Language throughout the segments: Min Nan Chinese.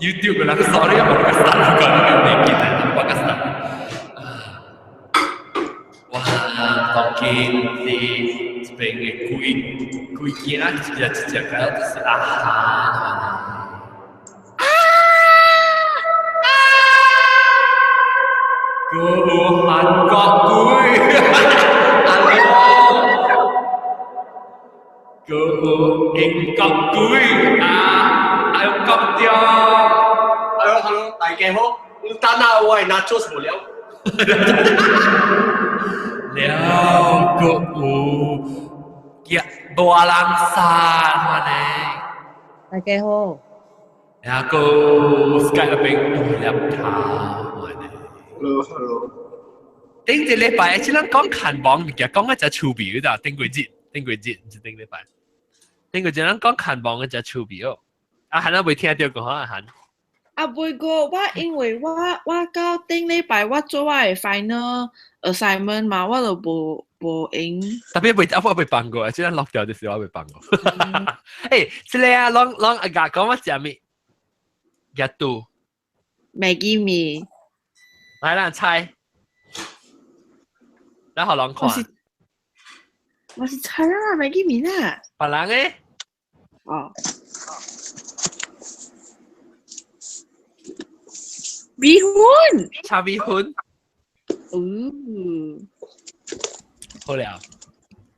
YouTube 嘅人，sorry 啊，我個 start 講你未見啊，我個 start。哇，當今是這邊嘅鬼鬼囝，一隻一隻個就是阿韓。啊！個韓國鬼，hello，個英國鬼啊，還有國雕，hello hello，大家好，你等下我係 nachos 無聊，了個有一無人殺呢？大家好，然後 Skype 那邊大粒頭呢？Hello hello，頂一禮拜，這人講看網物件，講一隻趣味咋？頂過節，頂過節，毋是頂禮拜。頂過節人講看網一隻趣味哦。阿韓啊，未聽到講阿韓。啊，袂過我因為我到頂禮拜我做我的 final assignment 嘛，我就無閒。特別未，我未放過，這人落掉就是我未放過。欸，這個啊，攏攏阿甲講我食物，日度。 Maggi 麵。來，咱猜。咱予人看。我是猜啊，Maggi 麵啊。別人誒？哦。米粉。炒米粉。哦。好了。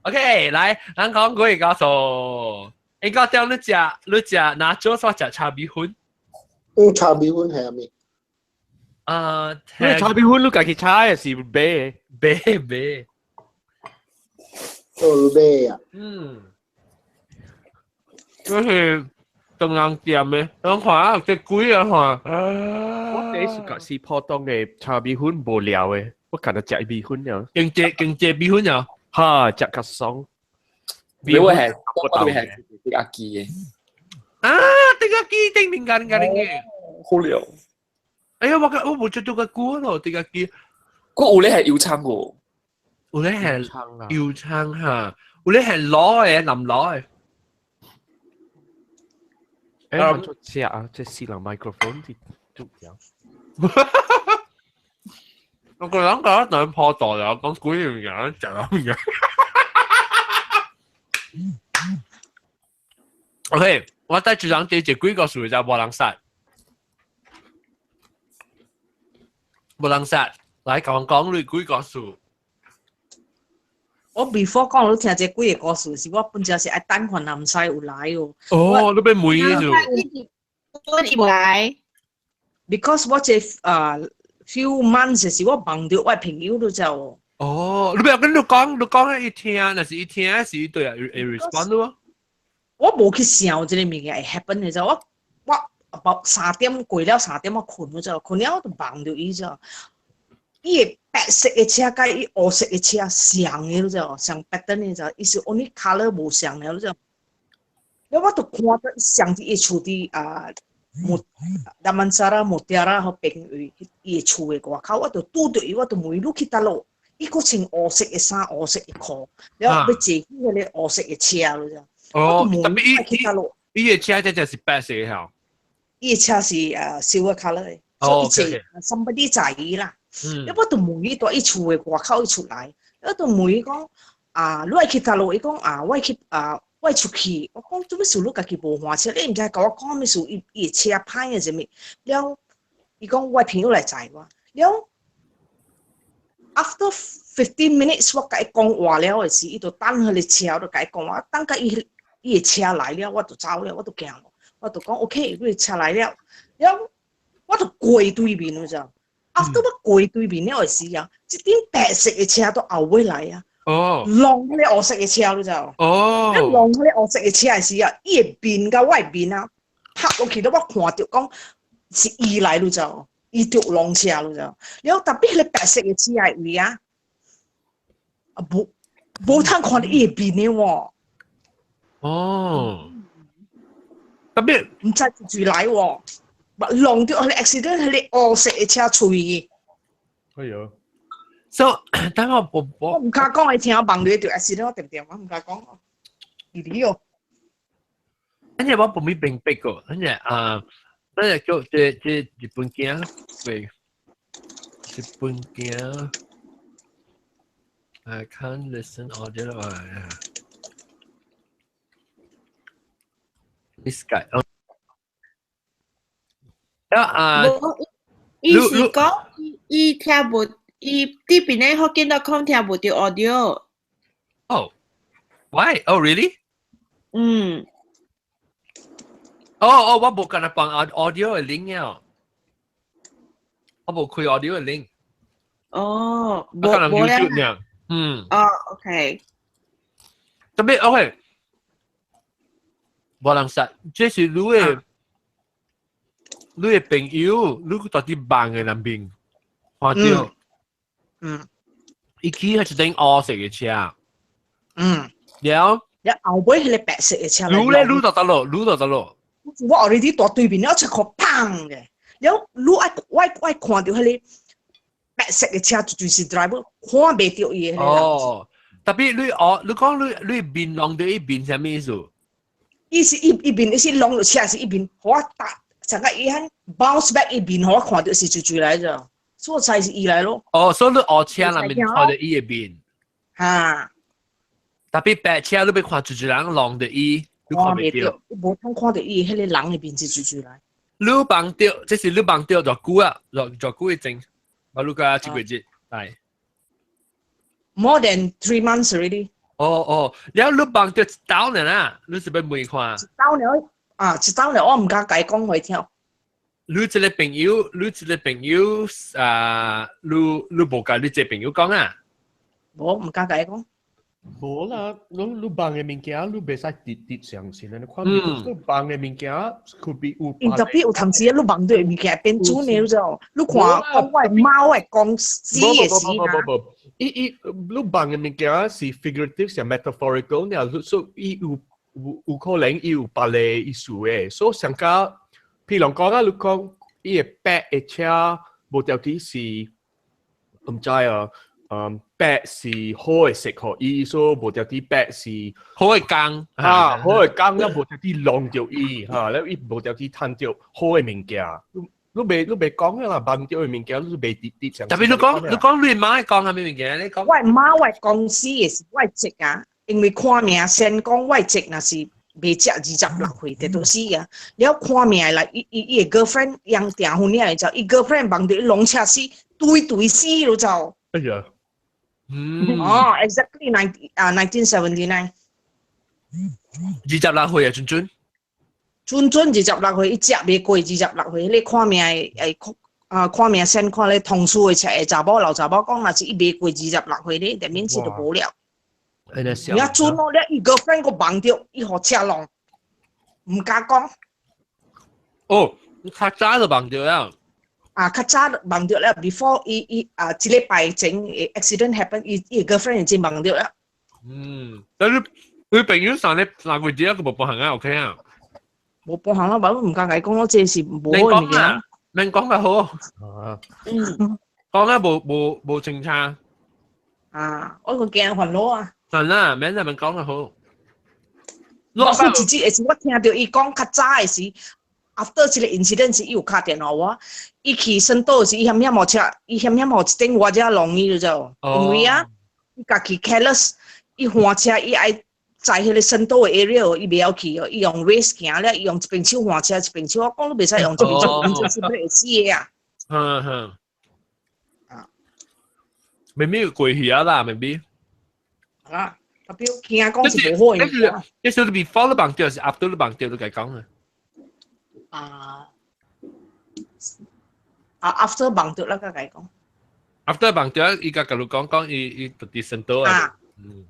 OK，來，咱講幾個數。應該點你食，你食哪種說食炒米粉？嗯，炒米粉係咩？啊，炒米粉你家己炒還是買？買買。哦，買啊。嗯。就是東人店的，咱看啊，這貴啊看。我第一次覺是普通的炒米粉無料的，我敢若食米粉了。經濟經濟米粉了。哈，食較爽。米粉係，我特別係滴阿記的。啊，滴阿記頂面間間嘅。好料。哎呀，我無食到個久咯，滴阿記。我有咧係油葱喎。有咧係油葱哈，有咧係攞的，淋攞的。欸，我做食啊，這死人 microphone 佇拄掉。我個人講兩破袋啊，講幾樣嘢，食兩樣。OK，我帶一人第一幾個數就無人殺，無人殺，來講講你幾個數。我 before 講你聽這幾個故事，是我本正是愛等雲南西有來哦。哦，你欲問就。我伊無來。 Because 我這啊 few months 是我夢著我朋友都就。哦，你不要跟你講，你講伊聽，若是伊聽，是伊對啊，會 respond 咯。我無去想這個物件會 happen 的，就我我3點過了3點我睏咗就，睏了我就夢著伊就。伊的白色的車佮伊烏色的車相的，你知無？相 pattern 的就，伊是 only colour 無相了，你知無？了我就看到伊相佇伊厝佇啊木 Damansara Mutiara 彼邊位，伊的厝的外口，我就拄著伊，我就問伊你去佗落？伊閣穿烏色的衫、烏色的褲，了欲坐去彼個烏色的車，你知無？哦，特別伊伊的車這隻是白色的吼？伊的車是silver colour 的，所以伊坐 somebody 載伊啦。了我就問伊蹛伊厝的外口伊出來，我就問伊講啊，你愛去佗落？伊講啊，我愛去啊，我愛出去。我講做咩事你家己無換車？你毋知共我講啥物事？伊伊的車歹啊啥物？了，伊講我朋友來載我。了，after 15 minutes 我共伊講話了的時，伊就等彼個車，我就共伊講話，等甲伊伊的車來了，我就走了，我就行咯。我就講 OK，你的車來了，了我就過對面，你知無？After 我過對面了的時啊，一頂白色的車都後尾來啊，哦，挵彼個烏色的車，你知無？哦，一挵彼個烏色的車的時啊，伊的面佮我的面啊，拍落去都我看著講是伊來，你知無？伊著挵車，你知無？了特別彼個白色的車的位啊，啊無無通看著伊的面的喎。哦，特別毋知是誰來喎。挵著彼個 accident，彼個烏色的車吹。哎喲，so 等我我我毋敢講，伊聽我夢著著 accident，我定定我毋敢講。弟弟哦，跟住我無咪明白過，跟住啊，那叫這這日本鏡，對，日本鏡。I can't listen audio. This guy. 啊，伊是講伊聽無，伊佇邊咧福建 .com 聽無著 audio。 Oh, why? Oh, really? 嗯。哦哦，我無共伊放 audio 的 link 啊，我無開 audio 的 link。哦，無無咧。嗯。哦，OK。特別 OK，無人實，這是你的，你的朋友，你到底夢的那邊看著。伊騎係一頂烏色的車。然後。然後尾彼個白色的車。你咧，你就得咯，你就得咯。我 already 蹛對面了，一個砰嘅，了你愛我愛看著彼個白色的車就是 driver，看袂著伊的。哦，特別你哦，你講你你面挵著伊面啥物意思？伊是伊伊面，伊是挵著車是伊面，予我打，成個伊遐 bounce back 伊面，予我看著是水水來著，所以才是伊來咯。哦，所以你烏車內面看著伊的面。哈。特別白車你欲看水水人挵著伊。你看袂著，無通看著伊彼個人的面是水水來。你夢著，這是你夢著偌久啊？偌偌久以前？我你講這幾日，係。 More than 3 months already。哦哦，了你夢著一刀爾啦，你是欲問看？一刀爾啊，一刀爾，我毋敢共伊講予伊聽。你這個朋友，你這個朋友啊，你你無共你這個朋友講啊？無，毋敢共伊講。無啦，你你夢的物件，你袂使直直相信啊！你看，你夢的物件，could be 有。因特別有當時你夢著的物件變準的，你知無？你看，講我的貓會講死的死無無無，伊伊你夢的物件是 figurative，是 metaphorical，爾，所以伊有有有可能伊有別個意思的。所以上加，譬如講啊，你講伊的白的車無條件是，毋知啊。嗯，白是好的色予伊，所以無條啲白是好的工啊，好的工了無條啲弄著伊，哈，了伊無條啲趁著好的物件。你你袂你袂講啦，夢著的物件你袂直直相。特別你講你講你媽講啥物物件？你講我媽我公司的是我職啊，因為看命先講我職若是袂食26歲就都死啊。了看命來，伊伊伊的 girlfriend 用訂婚了就，伊 girlfriend 夢著伊挵車死，對對死就走。哎呀！哦，exactly nine 啊，1979。 26歲啊，準準。準準26歲，伊食袂過二十六歲，彼個看命的會啊，看命先看咧同事的冊查某老查某講，若是伊袂過二十六歲咧，就免是就無了。你啊準咯，你伊 girlfriend 閣夢著，伊予車挵，毋敢講。哦，較早就夢著了。啊，較早夢著了，before 伊伊啊，一禮拜前 accident happen，伊伊 girlfriend 已經夢著了。嗯，但是佢朋友上咧3個月一個無幫行啊，OK 啊？無幫行啊，我毋敢共伊講，我這是無好的物件。免講較好。講啊，無無無清楚。啊，我個驚煩惱啊。係啦，免就免講較好。我有一日會是我聽著伊講較早的時，after 這個 incident 時，伊有敲電話我，伊去仙島時，伊險險予車，伊險險予一頂我遮挵伊就走，因為啊，伊家己 careless，伊換車，伊愛在彼個仙島的 area，伊袂曉去哦，伊用 Waze 行了，伊用一邊手換車，一邊手，我講你袂使用這邊手，你就是會死的啊。嗯哼。啊。未必過去啊啦，未必。啊，特別驚講是無好的。這是 before 你夢著，是 after 你夢著，你共講啊。啊啊，after 夢著啦，共伊講。 after 夢著，伊共共你講講，伊伊特佇仙島啊。嗯。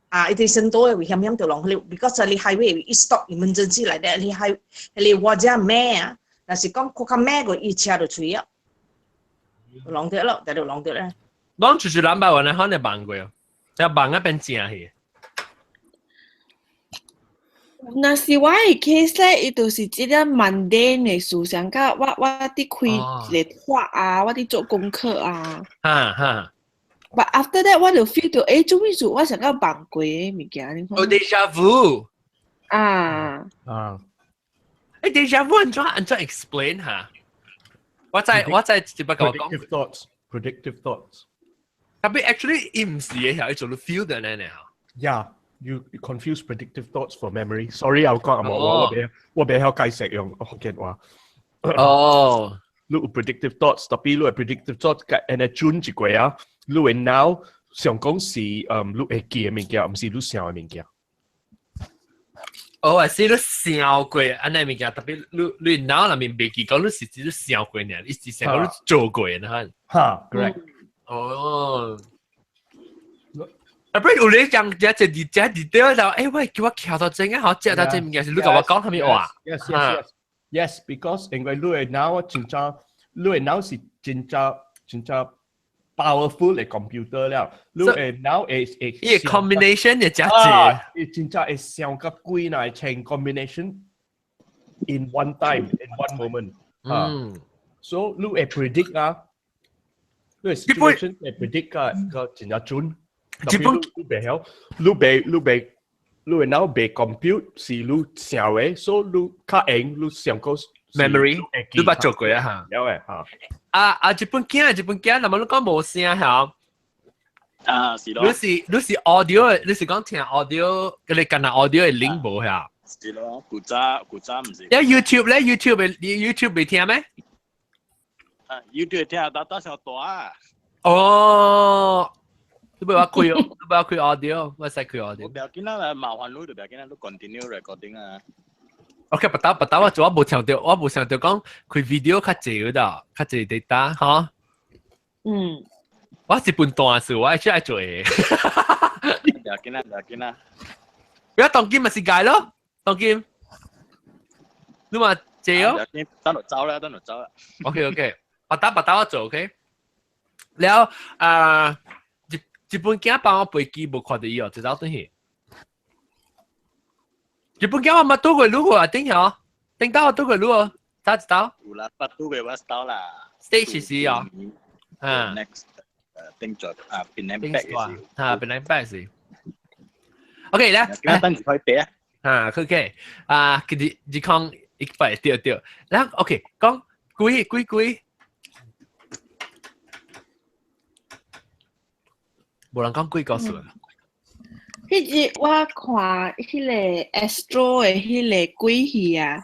啊，伊佇仙島的位險險著挵彼個，because 你 highway 一 stop emergency 來的，你 high 彼個我遮咩啊？若是講閣較咩個，伊車就吹啊，挵著咯，就挵著咧。攏就是兩百萬的，可能夢過哦，就夢啊變正去。若是我的 case 咧，伊就是這個 mundane 的事，像甲我我佇開一個畫啊，我佇做功課啊。哈哈。 But after that，我就 feel 到，欸，做咩事？我想要夢過的物件，你看。哦，déjà vu。啊。啊。誒，déjà vu 按怎 explain 下？我知只不過講 Predictive thoughts, predictive thoughts. 特別 actually 伊唔是嘅，係做到 feel 的呢呢。 Yeah, you confuse predictive thoughts for memory. Sorry, 我講我未曉解釋用福建話。哦，你有 predictive thoughts，特別你有 predictive thoughts 嘅，and 轉一過啊，你會腦想講是你會記嘅物件，毋是你想嘅物件。哦，係是你想過按呢物件，特別你腦內面袂記講，你是只你想過呢，你是想講你做過呢？哈，correct。哦。啊，不如有你講這這這這這就，誒喂，叫我徛到正啊，好，這這物件是你共我講啥物話？Yes, because 因為你的腦真正，你的腦是真正真正 powerful 的 computer 了，你的腦會伊個 combination 會真濟，伊真正會想甲幾若層 combination in one time in one moment。So 你會 predict 啊，你的 situation 會 predict 個真正準。基本你袂曉，你的腦袂 compute 是你想的，所以你較閒你想講 memory，你捌做過啊嚇？有誒嚇。啊啊！這本鏡，那麼你講無聲嚇？啊，是咯。你是 audio，你是講聽 audio，佢哋近下 audio 嘅 link 無嚇？是咯，古早毋是。有 YouTube 咧，YouTube 你 YouTube 未聽咩？啊，YouTube 聽打打上大啊。哦。你不要開，你不要開 audio，我使開 audio。我不要緊啦，麻煩你就不要緊啦，你 continue recording 啊。 OK，不打不打，我做我無想到，我無想到講開 video 較濟嗰度，較濟 data 哈。我是本大事，我愛出來做嘅。不要緊啦，不要緊啦。不要當今咪是解咯，當今。你嘛濟哦。等就走啦，等就走啦。 OK OK，不打不打我做 OK。了啊。日本囝幫我飛機無看到伊哦，就走轉去。日本囝我捌拄過路過啊，頂曉，頂到我拄過路哦，走一道。有啦，捌拄過我到啦。 Stage 是哦，嗯。Next，頂咗啊，變兩百是。啊，變兩百是。OK 咧，等住開俾啊。啊，OK，啊，佢哋二空一百對對，然後 OK，講幾幾幾。無人講鬼故事。彼日我看彼個 Astro 的彼個鬼戲啊，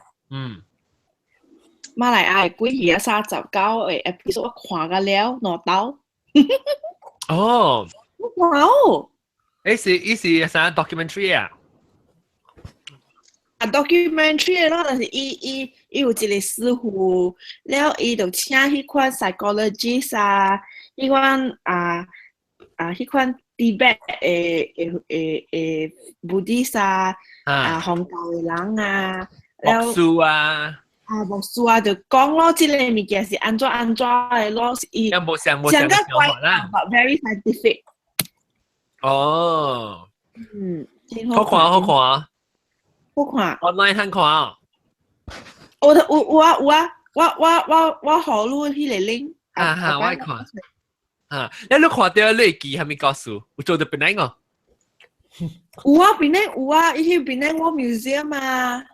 馬來亞的鬼戲啊，39個 episode 我看甲了兩道。哦，哇哦！伊是啥 documentary 啊？啊，documentary 咯，但是伊有一個師傅，了伊就請彼款 psychologist 啊，彼款啊。啊，彼款 Tibet 的 Buddhist 啊，啊，佛教的人啊，牧師啊，啊，牧師啊，就講咯，這个物件是按怎按怎的咯，伊無像無像講怪啦，but very scientific。哦，好看好看，好看，online 通看。我有啊有啊，我予你彼个 link。啊哈，我愛看。啊！你看到你會記啥物故事？有做到檳城哦？有啊，檳城有啊，伊去檳城 War Museum 啊。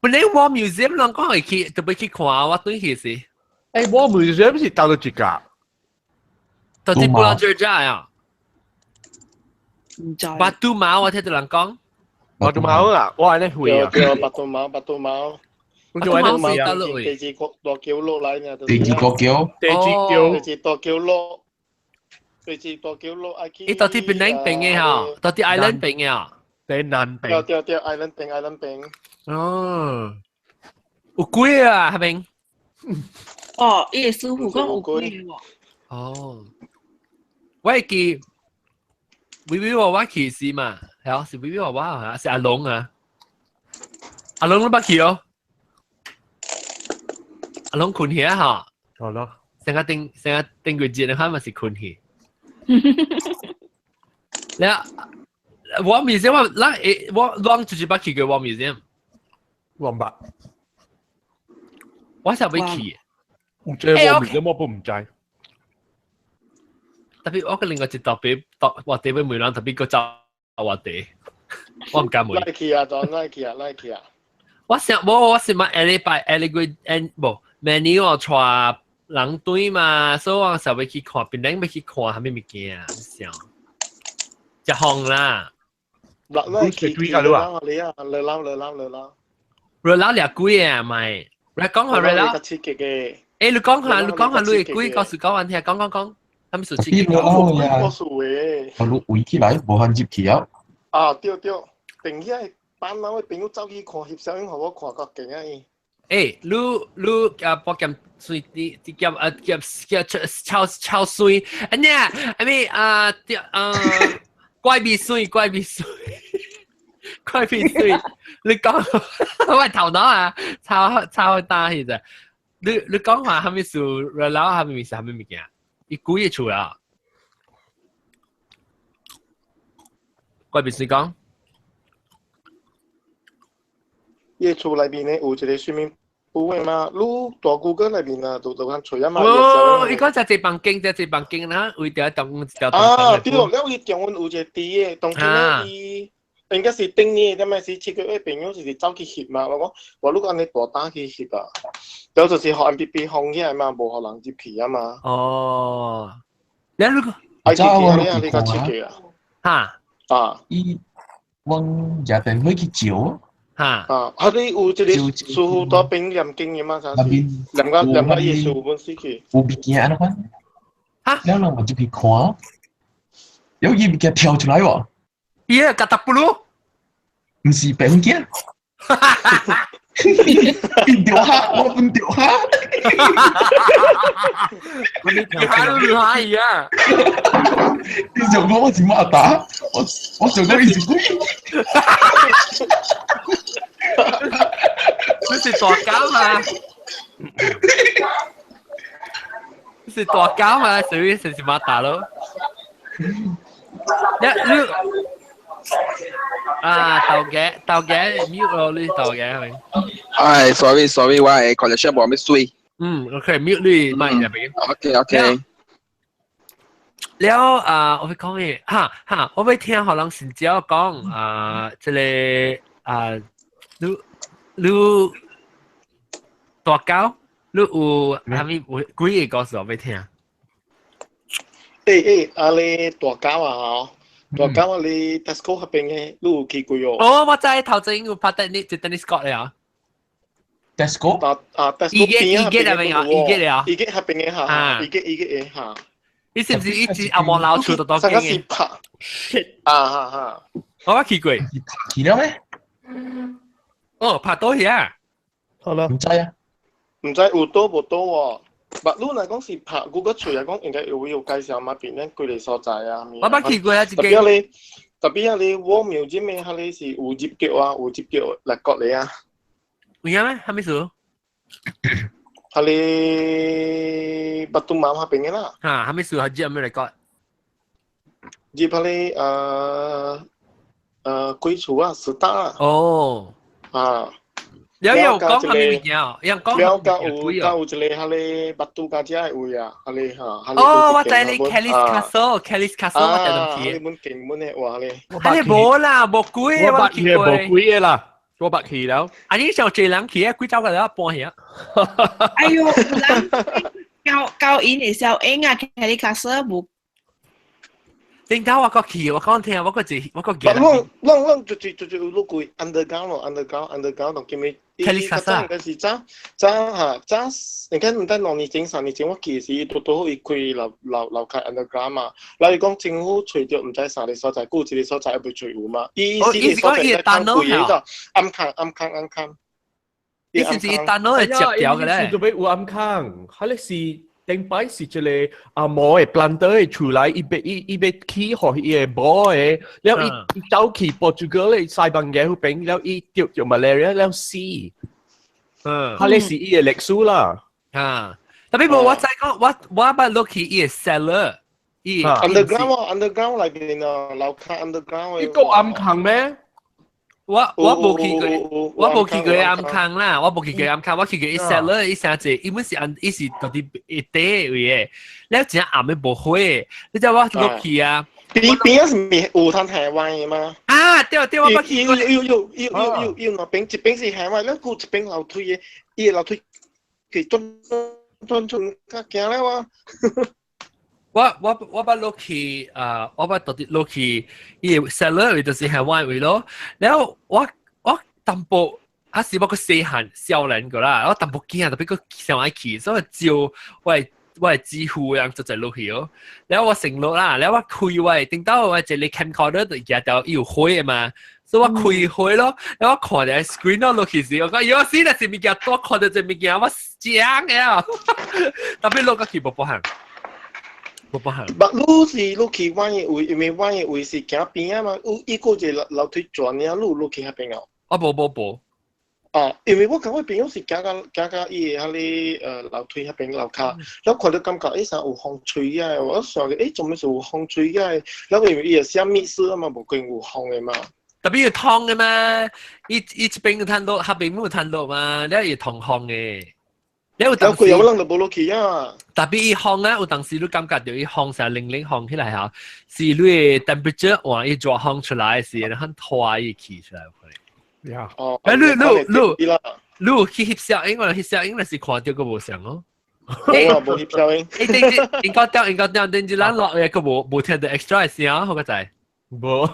檳城 War Museum 人講會去，特別去看，我對去是。欸，War Museum 是佗佗一個？到底布蘭遮遮啊？毋知。巴杜馬我聽到人講。巴杜馬啊，我按呢會啊。對，巴杜馬，巴杜馬。我就按呢會啊。第二個大橋落來呢？第二個橋。第二橋。第二大橋落。第二大橋落愛去。伊到底檳城邊的吼？到底 island 邊的啊？佇南邊。對對對，island 邊，island 邊。哦，有鬼啊，彼邊。哦，伊的師傅講有鬼喎。哦，我會記，微微娃娃去時嘛，係啊，是微微娃娃啊，是阿龍啊。阿龍你捌去哦？阿龍睏去啊吼。好咯。成個頂個節，你看嘛是睏去。了，我 museum 我咱我攏就是捌去過我 museum。我毋捌。我想欲去。有這我 museum 我都毋知。特別我個另外一特別特我特別問人特別閣走我地，我毋敢問。來去啊，就來去啊，來去啊。我想無，我是嘛下禮拜下禮月，無，明年我帶人對嘛，所以我想欲去看，檳榔欲去看啥物物件，想，食風啦。落落去去啊！你啊，熱鬧熱鬧熱鬧。熱鬧掠鬼啊，咪，你講下熱鬧。刺激嘅。欸，你講下，你講下，你會鬼告訴講完聽，講講講，啥物事刺激？我我圍起來，無限入去啊。啊，對對，定起來班貓的朋友走去看翕相，予我看較勁啊伊。欸，你你啊，博劍水，你你劍啊劍劍超超水，啊你啊，阿咪啊對啊，怪味水怪味水，怪味水，你講我頭腦啊，超超大其實。你你講話啥物事？熱鬧啥物物啥物物件？伊幾個厝啊？怪味水講。伊厝內面呢有一個說明簿的嘛，你大 Google 內面啊，就就通揣啊嘛。哦，伊講在這房間，在這房間啦，為條中一條。啊，對咯，了伊中文有一個字的，當今伊應該是頂年點仔是7個月朋友就是走去翕嘛，我講我如果按呢大膽去翕啊，了就是予 MPP 封起來嘛，無予人入去啊嘛。哦，你如果愛去去啊，你較刺激啊。哈啊！伊阮夜電話去照。哈啊！啊！你有這個師傅帶兵念經的嘛？啥是？念個念個意思本死去。有物件按怎款？哈！了人嘛入去看，有伊物件跳出來喎。伊個嘎達布魯？毋是白粉鏡。變掉蝦，我變掉蝦。你哈魯哈伊啊！你想講我是馬達？我我想講伊是鬼。你是大狗嘛？你是大狗嘛？所以是馬達咯。你你啊，豆嘅豆嘅 mute 咯，你豆嘅係咪？唉，sorry sorry，我係 connection 無咩水。嗯，OK，mute 你咪入邊。 OK OK。了啊，我欲講嘅，哈哈，我欲聽予人新招講啊，這個啊，你你大狗，你有啥物有幾個故事我欲聽？欸欸，啊你大狗啊吼，大狗啊你 Tesco 彼邊的，你有去過哦？哦，我知頭前有拍 tennis，一 tennis court 了。 Tesco 啊啊 Tesco 伊個伊個那邊啊，伊個了。伊個彼邊的哈，伊個伊個的哈。你是毋是一直阿毛老厝都當上個是拍，啊哈哈，我去過。去了咩？哦，拍倒遐。好啦。毋知啊。毋知有倒無倒喎。捌你若講是拍 Google 出來講，應該有有介紹嘛？邊咧幾个所在啊？我捌去過啊，一特別你，特別啊你，我廟這邊彼个是有入腳啊，有入腳來國咧啊。有影咩？啥物事？彼个巴東馬彼邊的啦。哈，啥物事？入咩來國？入彼个鬼厝啊，師大啊。哦。啊。了有講啥物物件？有講了甲有甲有一個彼個巴都加遮的位啊，彼個哈。哦，我知你 Kelly's Castle，Kelly's Castle 我知道去。你本勁本的話咧。彼個無啦，無鬼，我捌去無鬼的啦，我捌去了。啊，你上濟人去啊，幾走個了半遐。哎喲，人教教因會小英啊，Kelly Castle 無。頂頭我閣去，我講聽，我閣一，我閣記。攏攏攏就是就是有落過 underground 咯，underground underground 同叫咩？ Kelly Castle 應該是早早嚇早，你看毋知2年前、3年前我記是拄拄好伊開樓樓樓開 underground 嘛，然後伊講政府揣著毋知三個所在，閣有一個所在還未揣有嘛。伊四個所在在看貴個，暗坑暗坑暗坑。你是毋是單攞嚟接掉嘅咧？做咩有暗坑？彼個是。頂擺是一個阿毛的 planter 的厝內，伊欲伊伊欲起予伊的某的，了伊伊走去 Portugal 的西班牙彼邊，了伊得著 malaria 了死。嗯，彼個是伊的歷史啦。啊，特別無我知講，我我捌落去伊的 cellar，伊 underground underground 內邊啊，樓跤 underground 伊閣暗坑咩？我我無去過，我無去過暗坑啦，我無去過暗坑，我去過伊 cellar，伊啥子，伊本是按，伊是到底一底位的，了真暗的無火，你知我落去啊，邊邊是咪有攤台灣嘅嘛？啊，對對，我捌去過。有有有有有有兩邊，一邊是海灣，咱有一邊樓梯嘅，伊個樓梯佢轉轉轉較驚了啊！我捌落去啊，我捌到底落去，伊 cellar 位就是海灣位咯。然後我淡薄。啊是我個細漢少年個啦，我淡薄驚，特別個上愛去，所以照我係支付樣就就落去哦。然後我成落啦，然後我開我頂到我一個 camcorder 就舉到有火的嘛，所以我開火咯，然後我看到 screen 咯落去時，我講喲死啦，這物件多看到這物件我驚嘅啊，特別落個去無不行，無不行。不，你是你去阮的位，因為阮的位是行邊啊嘛，有伊個一個樓梯轉爾，你有落去彼邊哦？啊，無無無。啊，因為我感覺朋友是行到行到伊個彼個樓梯彼邊樓跤，然後看到感覺欸啥有風吹啊，我想欸做咩事有風吹啊？然後因為伊會寫密室啊嘛，無可能有風的嘛。特別有通的嘛，伊伊一邊有攤落，下邊冇攤落嘛，了會通風的。了有當時，有人就無落去啊。特別伊風啊，有當時你感覺到伊風成冷冷風起來嚇，是你的 temperature 換伊熱風出來時，然後拖伊氣出來。呀！哦，欸，你你你你去翕相影，我翕相影，若是看著閣無相哦。我無翕相影。欸，頂日應該掉，應該掉，頂日咱落嘅閣無無聽到 extra 聲，好個仔。無。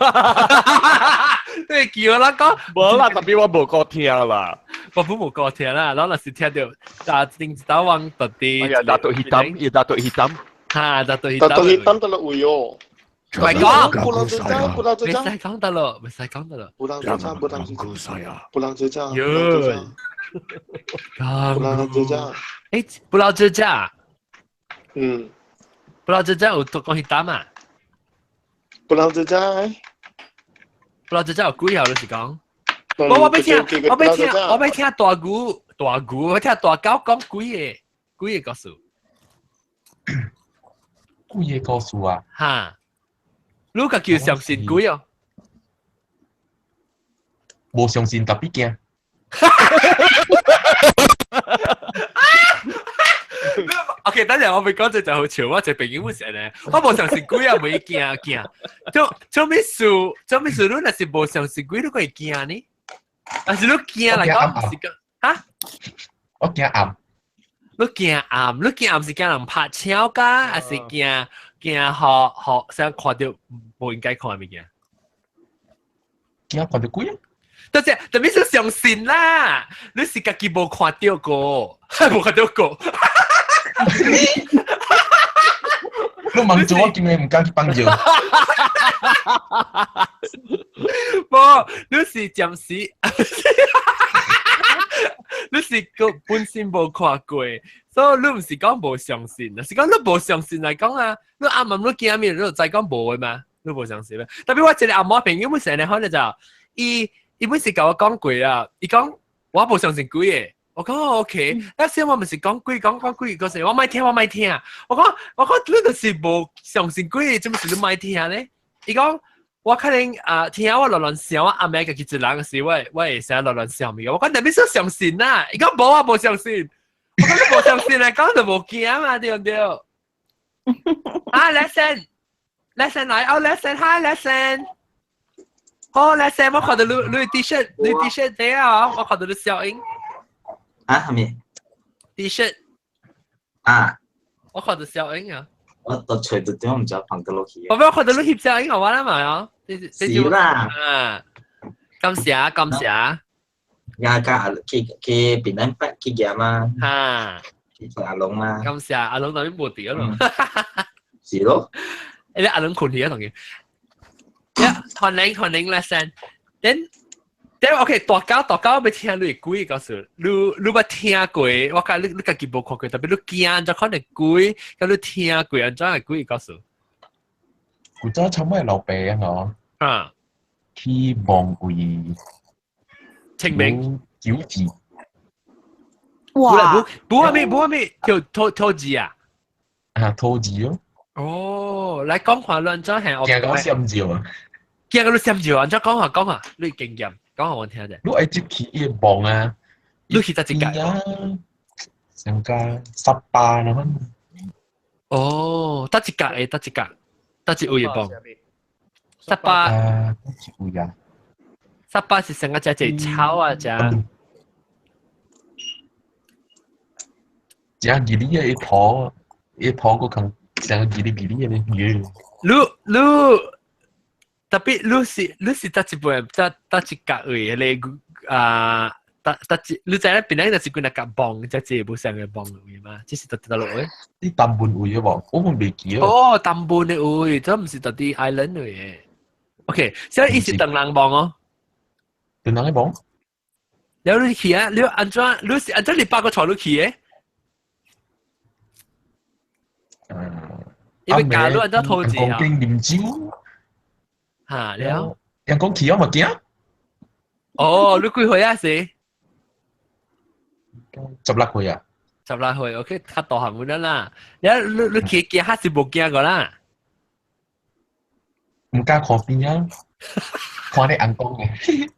對，叫我講。無啦，特別我無顧聽啦。我本無顧聽啦，咱若是聽著，但頂一道網特別。哎呀，Datuk Hitam，伊 Datuk Hitam。哈，Datuk Hitam。 Datuk Hitam 得落位哦。唔係講，不能做渣，不能做渣，唔使講得咯，唔使講得咯。不能做渣，不能做渣，不能做渣。喲，不能做渣。欸，不老做渣。嗯，不老做渣有讀講彼單嘛？不老做渣，不老做渣有幾號？你是講？我我欲聽，我欲聽，我欲聽大牛，大牛，我聽大狗講幾個幾個故事。幾個故事啊？哈。你家己相信鬼哦？無相信特別驚。OK，等陣我未講這就好笑，我一個朋友本是呢，我無相信鬼啊，袂驚驚。做做咩事？做咩事？你若是無相信鬼，你會驚呢？還是你驚來講是講哈？我驚暗。你驚暗？你驚暗是驚人拍槍㗎，還是驚？驚學學想看到無應該看的物件，驚看到鬼啊！多謝，特別是相信啦，你是家己無看到過，無看到過。你問做我今日毋敢去放尿。無，你是暫時，你是個本身無看過。所以你毋是講無相信，是講你無相信來講啊！你暗暗你驚咩？你就知講無的嘛？你無相信咩？特別我一個阿嬤朋友，本成日可能就伊伊本是共我講過啊，伊講我無相信鬼的，我講 OK，但是我毋是講鬼，講講鬼嗰時我莫聽，我莫聽。我講我講你就是無相信鬼，做麼事你莫聽呢？伊講我可能啊聽我亂亂想，我暗暝家己一人時，我我會成日亂亂想物。我講特別是相信啦，伊講無啊，無相信。我講你無相信來講就無驚嘛，對唔對？啊，lesson，lesson 來，哦，lesson，hi lesson，好 lesson，我看到你你 T 恤，你 T 恤對啊，我看到你笑影。啊，係咪？T 恤。啊。我看到笑影啊。我到隨到點唔知放得落去。我俾我看到你翕笑影好玩啦嘛，啊？是啦。啊，感謝感謝。呀，甲去去平安北去行嘛，哈，去找阿龍嘛。感謝阿龍那邊無佇咯。是咯。欸，阿龍睏去啊，同佢。呀，歡迎歡迎lesson。then then OK，大家大家欲聽你鬼故事，你你捌聽過？我講你你家己無看過，特別你驚就可能鬼，佮你聽過按怎的鬼故事？古早差唔老爸啊，啊，去望位。清明九字，哇！不不咩不咩，跳跳跳字啊！啊，吐字咯。哦，來講話亂怎係？驚到閃照啊！驚到你閃照啊！怎講話講話，你經驗講下我聽者。你愛入去伊望啊，你去得一屆啊？上加18啦。哦，得一格誒，得一格，得一位望。沙巴啊，是有呀。沙巴是成個只只草啊，只。只吉利嘅一坨一坨個坑，成個吉利吉利嘅咧。你你特別你是得一半，得得一格位咧啊！得得一，你知影邊個就是幾若格棒，只只無相嘅棒位嘛？這是得得落嘅。啲淡半位嘅喎，我們未記啊。哦，淡半嘅位，這唔是特啲 island 位嘅。OK，所以伊是唐人棒哦。唐人嘅棒。了你去啊？你按怎？你是按怎你八個坐你去嘅？因為假如按怎投資啊？講經啉酒。嚇了。人講去我咪驚。哦，你幾歲啊？是？ 16歲啊！ 16歲，OK，較大漢嗰啦。你你你去驚，還是無驚過啦？唔敢看邊啊！看你尪公嘅。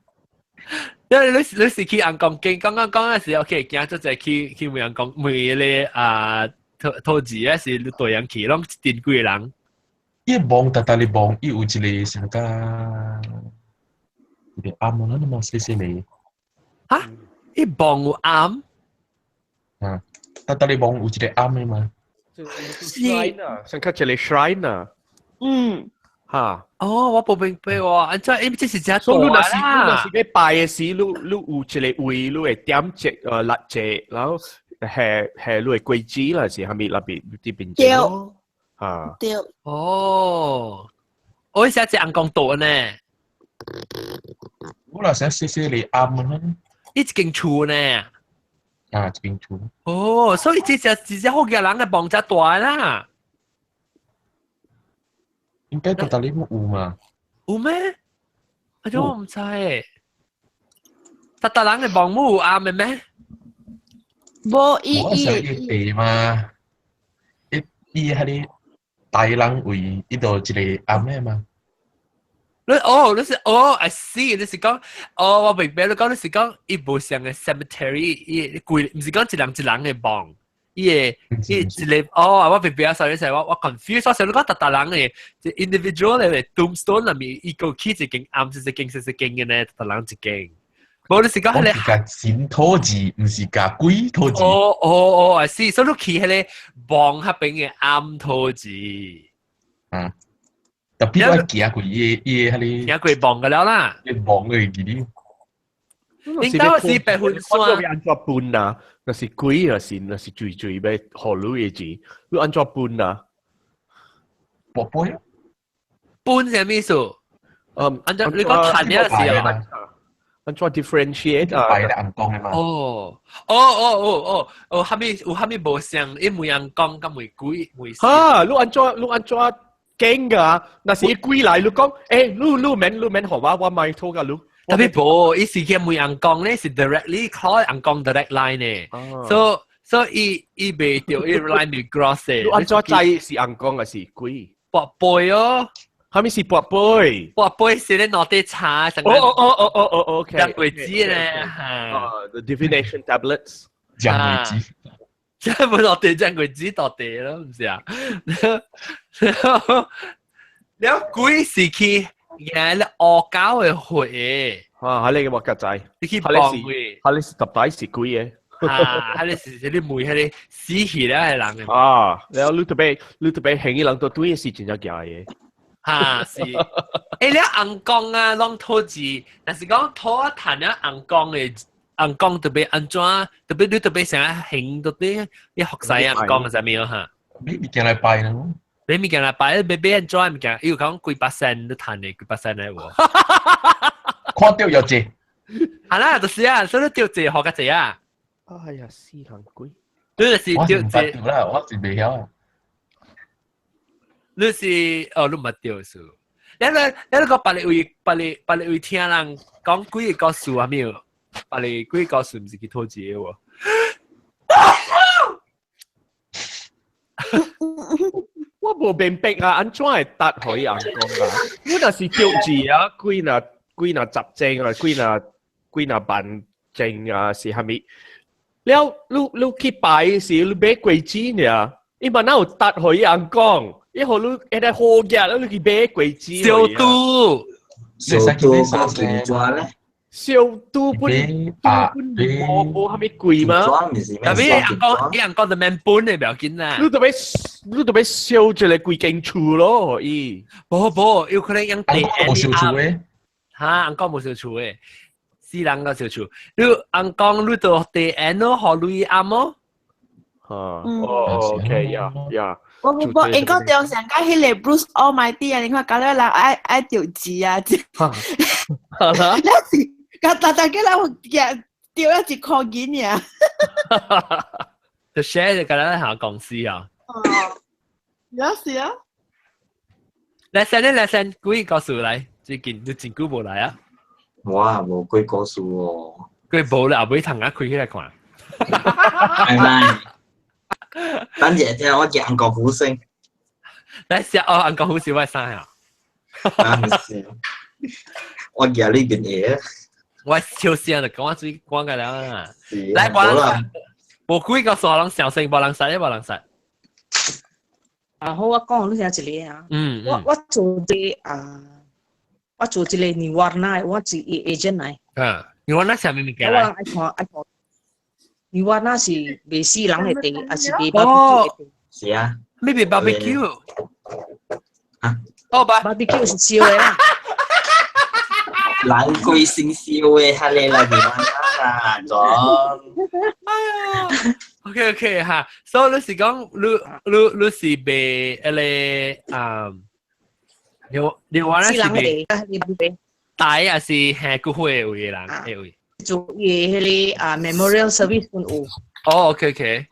因為你你是去尪公經，剛剛講嘅時，OK，驚咗就去去問尪公問迄個啊土土字啊，是你對人去，攏一陣幾個人。伊望特特哩望，伊有一個啥個一個暗啊，嘛細細個。嚇！伊望有暗？啊，特特哩望有一個暗的嘛。 shrine 啊，上較一個 shrine 啊。嗯。嚇！哦，我無明白喎，按怎？因為這是真所以你若大是你若啦。是欲拜的時，你你有一個位，你會點一蠟燭，然後係係你的果子啦，是啥物那邊佇邊對咯。嚇！對。哦，我意思係尪公島呢。我若是細細個暗啊。一間厝呢。啊，一間厝。哦，所以這隻這隻福建人的房才大啦。應該大大你有嘛？有咩？啊，這我毋知。達達人的房母有暗的咩？無伊我想伊伊地嘛，伊伊彼個大人位，伊就一個暗的嘛。你哦，你是哦，I see，你是講哦，我明白你講你是講伊無像個 cemetery，伊規毋是講一人一人的墓，伊個伊一個哦，我明白啊，sorry sorry，我我 confuse，我想你講達達人的 individual 的 tombstone 內面，伊個起一間暗，一間一間的呢，達達人一間。無你是講彼個。我是共神討字，毋是共鬼討字。哦哦哦，I see，所以你去彼個墓彼邊的暗討字。啊。特別我行過伊伊彼個。行過墓個了啦。伊墓個記哩。恁兜是白雲山。我按怎分啊？若是鬼，若是若是水水欲予你的錢，你按怎分啊？跋杯。分啥物意思？嗯，按怎你講趁了是啊？按怎 differentiate 啊？拜咧尪公的嘛。哦，哦哦哦哦，哦，啥物有啥物無相？伊問尪公佮問鬼問。哈，你按怎你按怎驚㗎？若是伊鬼來，你講，欸，你你免你免予我，我莫討共你。特別無，伊是去問尪公咧，是 directly call 尪公 direct line 呢。所所以伊袂著伊 line 袂 cross 的。你按怎知是尪公還是鬼？跋杯哦。啥物是跋杯？跋杯是咧攞啲茶，哦哦哦哦哦哦，OK。醬果子咧，嚇。哦，the divination tablets。醬果子。真係冇落地醬果子落地咯，唔是啊？了鬼是去贏咧惡搞的血。啊，彼個我較知。你去幫佢。彼個是特擺是鬼的。啊，彼個是彼個問彼個死去了的人的。啊，了你特別你特別行伊人都對是真正驚的。哈是，欸，你尪公啊，攏討字，若是講討啊趁了尪公的，尪公特別按怎，特別你特別想行到底，你學使尪公是啥物哈？買物件來拜呢？買物件來拜，買買按怎物件？伊有講幾百仙你趁的，幾百仙的無？看著又濟。係啦，就是啊，所以你著濟學較濟啊。哎呀，死人鬼！你就是我是毋著濟捌著啦，我是袂曉。你是哦，你毋捌著數。你咧，你咧講別个位，別个別个位聽人講幾個故事啊？沒有，別个幾個故事毋是去討錢的喎。我無明白啊，按怎會達予伊尪公啊？我若是著字啊，幾若幾若十正啊，幾若幾若萬正啊，是啥物？了，你你去拜時，你買果子爾。伊嘛哪有搭予伊翁講，伊予你會來好額，你去買果子。燒豬，燒豬個金紙咧？燒豬本啊，本無無蝦米貴嗎？特別翁講，伊翁講就免本的，不要緊啦。你就欲燒一个規間厝咯，伊。無無，有可能用地。無燒厝的。哈，翁講無燒厝的，死人個燒厝。你翁講你就地緣咯，予鐳暗咯。啊，哦，OK，yeah。無無無，應該對上個彼個 Bruce Almighty 啊，你看搞了人愛愛著錢啊，哈啦，了是，甲大大家人有著了一箍銀爾。就 share 就甲咱下公司啊。哦，是啊是啊。來先咧，來先，幾個故事來？最近你真久無來啊？我無幾故事哦。佢無啦，後尾窗仔開起來看。係咪？等陣聽我講個故事。來寫哦，紅故事我啥啊？啊，唔是，我夾呢邊嘢。我笑聲就講我最講個啦。來，無啦，無幾個數人小聲，無人識，無人識。啊，好，我講你聽一个啊。我做這啊，我做這個 Niwarna，我是 agent 來。嗯，Niwarna 啥物物件？我人愛看愛看。Niwarna 是賣死人的地，還是賣 barbecue 的地？是啊。咩賣 barbecue？啊？哦， barbecue 是燒的啦。人鬼先燒的，哈咧來 Niwarna 啦，總。哎呀，OK OK 哈，所以你是講你你是賣彼个啊？你話咧是賣大還是下骨灰的位的人的位？做伊彼个啊 memorial service 本有。哦，OK OK。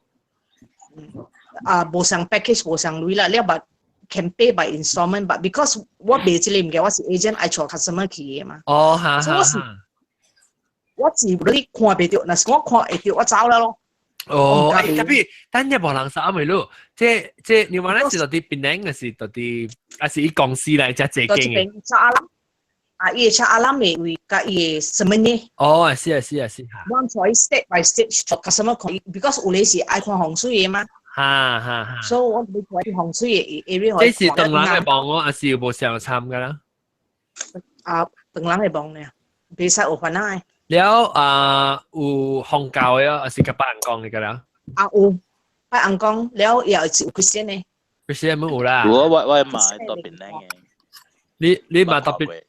啊，無相 package 無相鐳啦，了 but can pay by installment but because 我賣這个物件，我是 agent 愛帶 customer 去的嘛。哦，哈哈。我是我是你看袂著，若是我看會著，我走了咯。哦，欸，特別等陣無人識啊，咪咯，這你話咧是佇檳城，還是佇還是伊公司來遮坐間的？車阿蘭啊，伊的車阿蘭的位，佮伊的什麼呢？哦，是啊，是啊，是啊。我帶 step by step customer 看，because 有的是愛看風水的嘛。哈哈哈。所以我欲看風水的 area。這是唐人的幫我，還是有無相參噶啦？啊，唐人的幫呢，袂使有煩惱的。了啊，有宗教的，還是佮拜翁公的個啦？啊有，拜翁公了也是有 Christian 的。 Christian 冇有啦。我嘛佇檳城的。你嘛佇檳？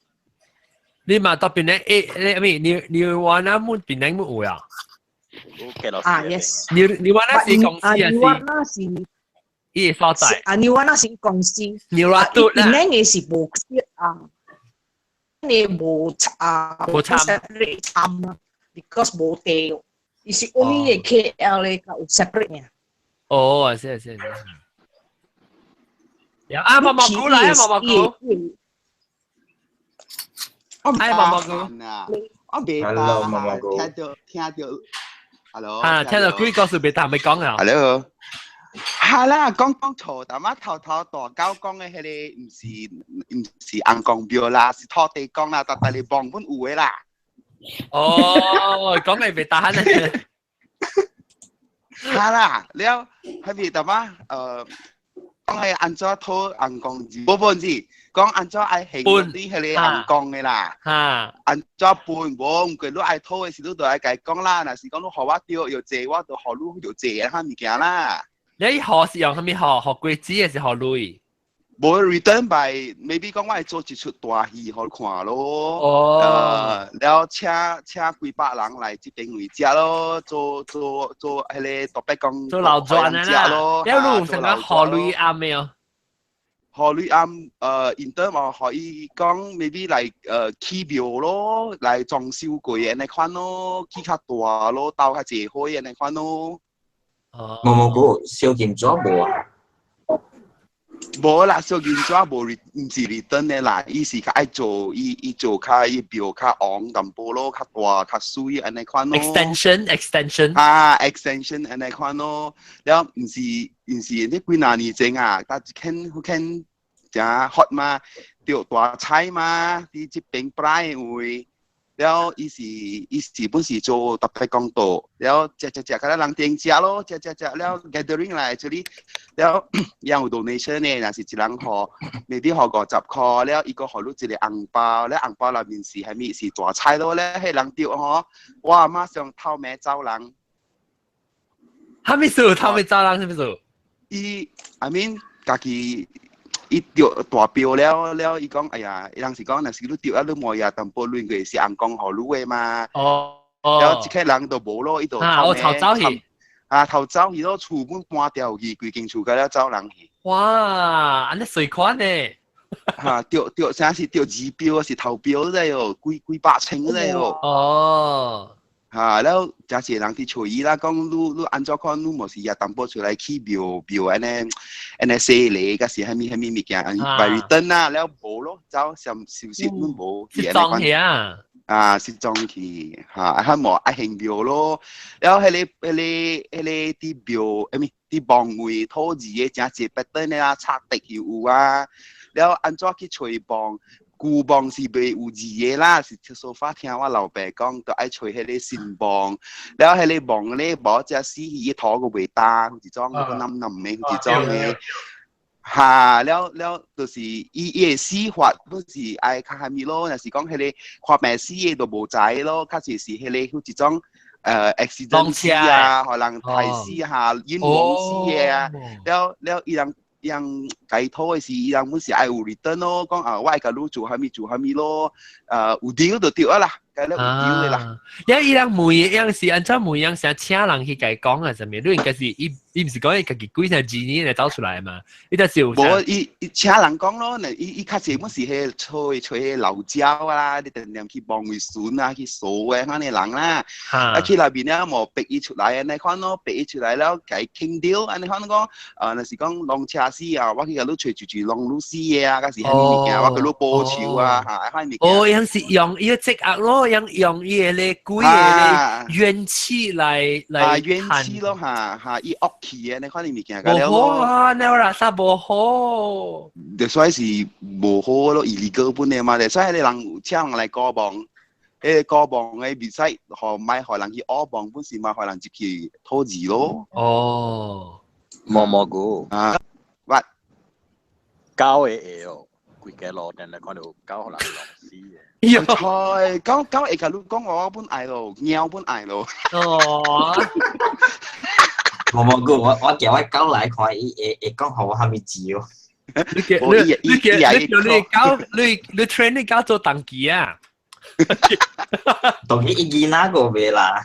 你嘛佇檳城？欸，你咩？你話那冇檳城冇有啊？啊，yes。你話那是公司還是？你話那是伊所在。啊，你話那是公司。你話對啦。檳城的是無啊。你無啊，無參參啊，because 無地，伊是 only KL 咧有 separate 嘅。哦，是是是。啊，毛毛菇來啊，毛毛菇。哎，毛毛菇。我未 Hello，毛毛菇。聽到聽到，Hello。啊，聽到幾個是袂當袂講啊。 Hello。係啦，講講錯，但係頭頭大狗講的彼个毋是翁公廟啦，是土地公啦，逐逐日望本有的啦。哦，講嘅袂打呢。係啦，了，彼邊淡仔講係按怎討翁公字，無無字，講按怎愛還佇彼个翁公的啦。按怎分無？毋過你愛討的時，你就愛共伊講啦。若是講你予我著藥濟，我就予你藥濟的物件啦。你學是用啥物學？學果子還是學鐳？無 return by maybe 講我會做一齣大戲予你看咯。哦。了請請幾百人來這邊位食咯，做做做彼个特別講做老賺啊咯。了你有啥個學鐳暗沒有？予鐳暗因得嘛，予伊講 maybe 來起廟咯，來裝修過按呢款咯，起較大咯，鬥較濟歲按呢款咯。毛毛菇燒金紙無啊？無啦，燒金紙無毋是 return 的啦，伊是較愛做，伊伊做較伊廟較旺淡薄咯，較大較媠按呢款咯。 Extension extension 啊，extension 按呢款咯，了毋是毋是，你幾若年前啊，但一間迄間誠 hot 嘛，著大菜嘛，佇這邊擺的位，了伊是伊是本是做特別講道，了食食食，佮人訂食咯，食食食了 gathering 來這裡，了有 donation 呢，若是一人予，maybe 予50箍，了伊閣予你一個紅包，了紅包內面是啥物是大菜咯咧，彼人著吼，我阿媽上透明走人。啥物事？透明走人啥物事？伊 I mean 家己。伊著大標了了，伊講哎呀，伊人是講，若是你著啊，你無也淡薄論過是尪公予你的嘛。了這個人就無咯，伊就啊，我逃走去。啊，逃走去咯，厝本搬掉去，規間厝甲了走人去。哇，按呢稅款呢？哈，著著啥是著二標，是頭標咧喲，幾幾百千咧喲。哈，了誠濟人佇揣伊啦，講你你按怎看，你無是也淡薄出來去廟廟按呢按呢洗禮，抑是啥物啥物物件，by return 啦，了無咯，走上消息攏無。失蹤去啊！啊，失蹤去，哈，啊，無愛行廟咯，了彼个彼个彼個佇廟，啥物佇墓位土字的誠濟別等的啊，插地又有啊，了按怎去揣墓？舊墓是袂有字的啦，是so far 聽我老爸講，著愛揣彼個新墓，了彼個墓咧無只死去，伊土閣袂焦，一種閣腍腍的，一種的。哈，了了，就是伊伊的死法，都是愛較啥物咯？若是講彼個看病死的就無知咯，較濟是彼個有一種accident 死啊，予人刣死哈，冤枉死的啊，了了伊人。伊人解土的時，伊人本是愛有 return 咯，講啊，我愛共你做啥物做啥物咯，有 deal 就對啊啦，該了有 deal 的啦。因為伊人每樣是按怎每樣想請人去共講啊，啥物？你應該是伊伊毋是講伊家己鬼成幾年來走出來嘛？伊就是有。無伊伊請人講咯，伊伊較濟本是彼揣揣老鳥啊，你定定去望位孫啊，去掃的款的人啦。啊去內面了無逼伊出來按呢款咯，逼伊出來了，共伊傾掉按呢款講，若是講攏車死啊，我去共你揣一住攏你死的啊，抑是啥物物件，我共你報酬啊，哈，款物件。哦，伊是用伊個積壓咯，用用伊个咧鬼个咧怨氣來來啊，怨氣咯，哈哈，伊惡氣的那款物件。無好啊，那垃圾無好。就所以是無好咯，illegal 本的嘛，就所以人請人來過墓，彼個過墓的袂使予莫予人去挖墓，本是嘛予人入去討字咯。毛毛菇啊，what？狗會會哦，規個路定定看著狗予人弄死的。喲，狗狗會共你講我本愛咯，貓本愛咯。毛毛菇，我我叫我狗來看，伊會會講予我啥物字哦。你叫你你叫你叫你狗，你你 train 你狗做童乩啊？童乩伊囡仔個袂啦。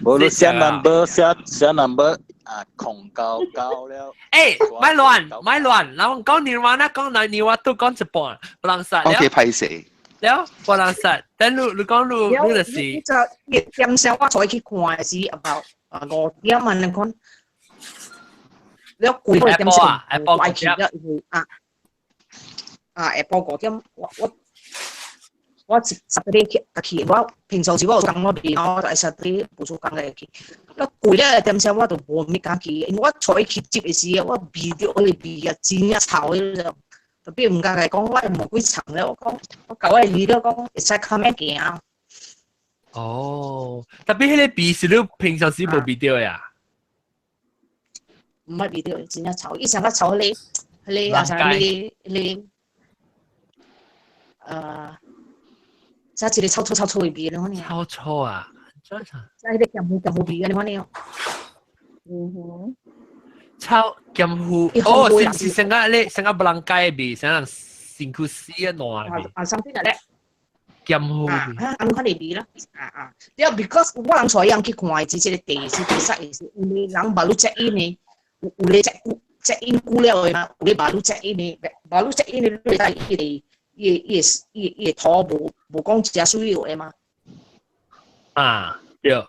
無你寫 number 寫寫 number 啊，099了。欸，莫亂莫亂，然後講電話啦，講來電話都講一半，無人殺。 OK，歹勢。了，無人殺。等你你講你你就是。就點聲我再去看是 about 啊5點啊，你看。了規個點聲，我愛去了，因為啊啊下晡5點，我我我十點去去，我平常時我有工我袂，我就愛 Saturday 無做工來去。了過了點聲我就無物敢去，因為我出去接的時，我味著彼个味啊，真正臭的，特別毋敢共伊講，我無幾層了，我講我共我理了講會使較免行。哦，特別彼個味是你平常時無味著的啊？毋捌味著，真正臭，伊上較臭彼个彼个啊啥物彼个啥一個臭臭臭臭的味，你看呢？臭臭啊！真係。即彼個鹹糊鹹糊味，你看呢？嗯哼。臭鹹糊哦，是是成個咧，成個布朗街的味，成個身軀死啊爛味。啊，something like that。鹹糊味。啊，按款的味啦，啊啊，了，because 我人帶人去看的，這個地是地勢是有的人捌你 check in 的，有有咧 check check in 久了的嘛，有咧捌你 check in 的，捌你 check in 的，你會知伊個伊個伊個伊伊個土無無講誠水的嘛。啊，對。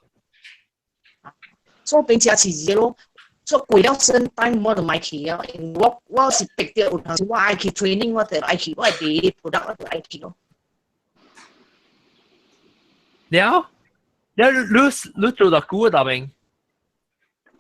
所以變誠飼字咯，所以過了身 time 我就莫去啊，因為我我是逼著有當時我愛去 training，我就愛去，我愛買 product 我就愛去咯。了，了你你做到久啊，大明？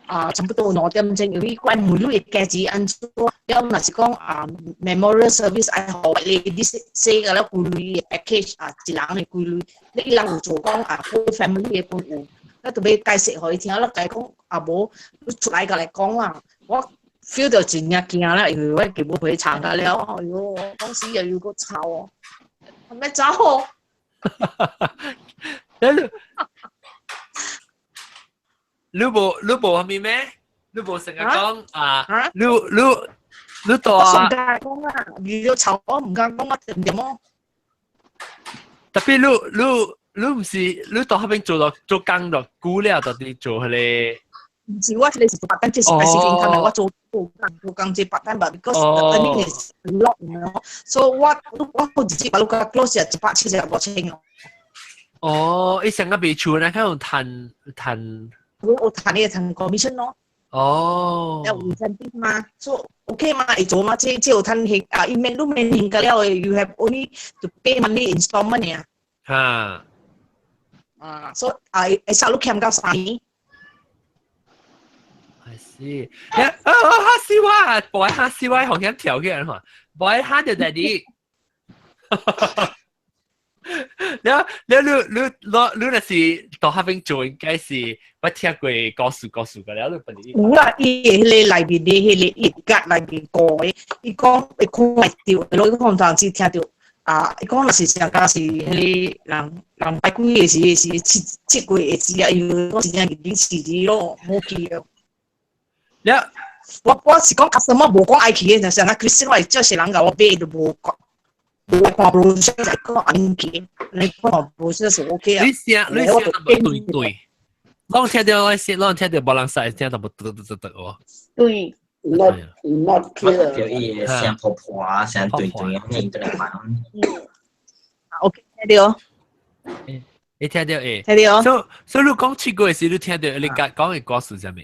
啊，差不多2點鐘，因為關每日嘅價錢按怎，了若是講啊，memorial service 愛予你你寫個了幾鐳嘅 package 啊，一人嘅幾鐳，你伊人有做講啊，full family 嘅本有，我就欲解釋予伊聽，我共伊講啊無，你出來共來講啦，我 feel 到真正驚啦，因為我基本陪唱甲了，哎喲，講死又又閣吵哦，欲走哦。你你無你無啥物咩？你無成日講啊？你你你到啊？我唔敢講啊，你都吵我唔敢講啊，點點哦？特別你你你毋是你到彼邊做落做工落久了，到底做彼个？毋是我彼个是做 part time，這是 passive income，我做做工做工這 part time，but because the earning is a lot，so 我我直接把你個 close 175,000咯。哦，伊成個袂厝呢，較有趁趁。我有趁伊趁 commission 咯。哦。有 incentive 嘛，so OK 嘛，會做嘛，這這有趁還啊，伊免你免還個了的，you have only to pay monthly installment 爾。哈。啊，so 啊，會使你欠到3年。 I see。啊啊！嚇死我！boy 嚇死我，紅險跳起來嘛，boy 嚇到 daddy。你你你你你你若是到彼邊做，應該是我聽過故事故事個了，你本嚟。有啦，伊彼个內面的彼个伊格內面過的，伊講會看會著，伊講當時聽著啊，伊講若是上敢是彼个人人拜鬼的時是七七月的時啊，因為講真正認識字咯，無去咯。了，我我是講 customer 無講愛去的，就是若 Christian 我會少些人共我買就無講。無看 brochure 就講按去，你看 brochure 是 OK 啊。你聲你聲淡薄對對，攏聽著我聲，攏聽著無人使聽淡薄得得得得哦。對。 Not not clear。叫伊聲破破啊，聲對對，你對來嘛。 OK，聽著。你聽著會。聽著。所所以你講七個時，你聽著你講講的歌詞啥物？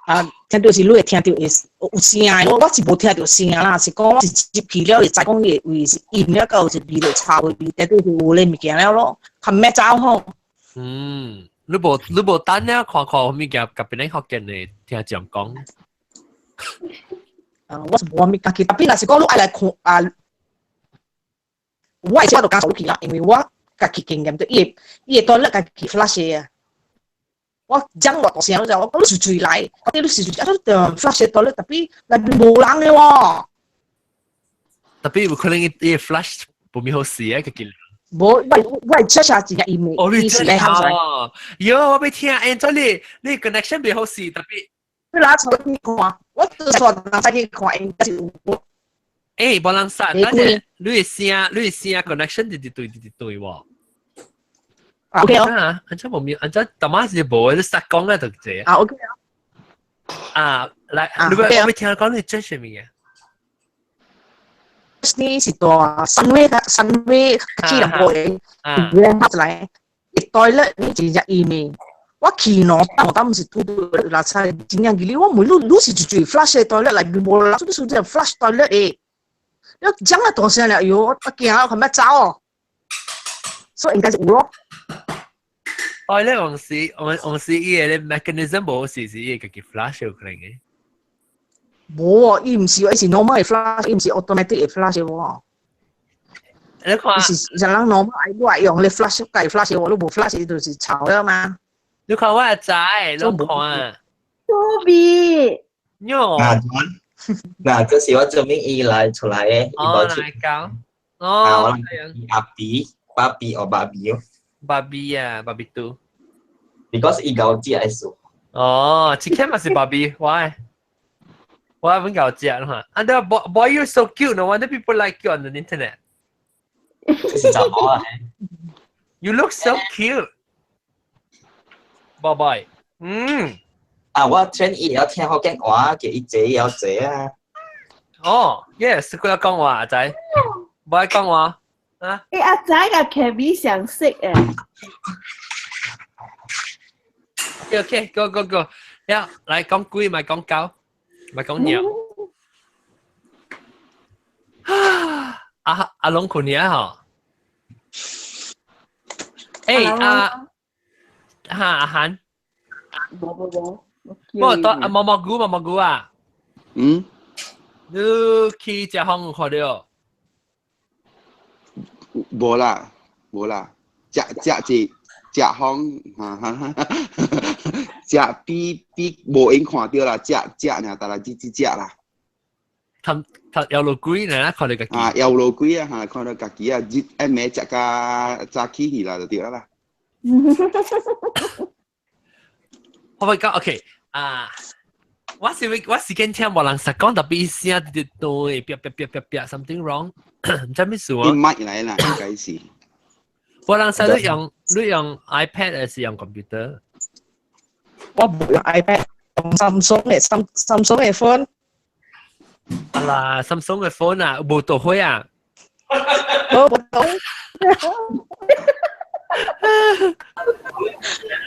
啊，聽著是你會聽著會有聲的，我我是無聽著聲啦，是講我是入去了，會知講伊位是音了，到有一味就臭的味，絕對是有咧物件了咯，較咩走吼。嗯，你無你無等了看看物件，共別人福建的聽講講。啊，我是無物家己，特別若是講你愛來看啊，我會我就敢走去啦，因為我家己經驗，就伊伊會 toilet 家己 flush 啊。我講我大聲，我就我講你隨隨來，我啲你隨隨啊，你 flush toilet，特別內面無人的喎。特別有可能伊伊 flush 無咪好勢啊，家己。無，我我會 check 下真正伊未，哦，你伊是來喊出來。喲，我欲聽，欸，這你你 connection 袂好勢，特別。你拿出去看，我就說人再去看，應該是有。欸，無人殺，但是你的聲，你的聲 connection 直直對直直對喎。 OK 哦。啊，按怎無咪，按怎淡仔是無，你實講啊就這。啊 OK 啊。啊，來，你欲我欲聽講你這啥物件？呢是大三位三位去兩個人，原拍出來，toilet 你真正伊面，我去兩當我當毋是拄拄垃圾，真正記你我問你，你是一嘴 flush 的 toilet 內面無人，做咩事 flush toilet 的？你講啊大聲了，喲，我驚啊，佢欲走哦，所以應該是有咯。 toilet 往時往往時伊个 mechanism 無是是伊家己 flush 有可能的。無，伊毋是，伊是 normal 的 flush，伊毋是 automatic 的 flush 喎。你看，是人人 normal 愛我用你 flush，家 flush 喎，你無 flush 就是臭了嘛。你看我阿仔，你看。多比。喲。嗱，嗱，這是我證明伊來出來的。哦，來講。哦。阿比，爸比或爸比哦。爸比啊，爸比都。 Because 伊𠢕食的數。哦，這個嘛是爸比，why？我還沒𠢕食哈。And the boy, boy, you're so cute. No wonder people like you on the internet. 這是查某啊？ You look so cute. Bye bye. 嗯。啊，我聽伊會曉聽福建話，叫伊坐會曉坐啊。哦，yes，過來講話阿仔，無愛講話啊？欸，阿仔共 Kevin 相識誒。 OK OK，go go go，呀，來講鬼，莫講狗，莫講鳥。啊，阿阿龍困呢吼？欸，阿哈阿韓，無無無。我到啊毛毛菇毛毛菇啊！嗯。你去食飯有看到？無啦，無啦，食食一食風，哈哈哈，食比比無閒看到啦，食食爾，但係只只食啦。頭頭有路鬼呢，看到家己。啊，有路鬼啊，嚇，看到家己啊，日暗暝食甲早起去啦，就對啦。我咪講 OK 啊，我是我時間聽無人實講，特別聲直對，啪啪啪啪啪，something wrong，唔知咩事啊？你麥來啦，應該是。無人實你用 iPad 還是用 computer？我無用 iPad，用 Samsung 嘅 Samsung 嘅 phone。啊啦，Samsung 嘅 phone 啊，無導火啊？無無導。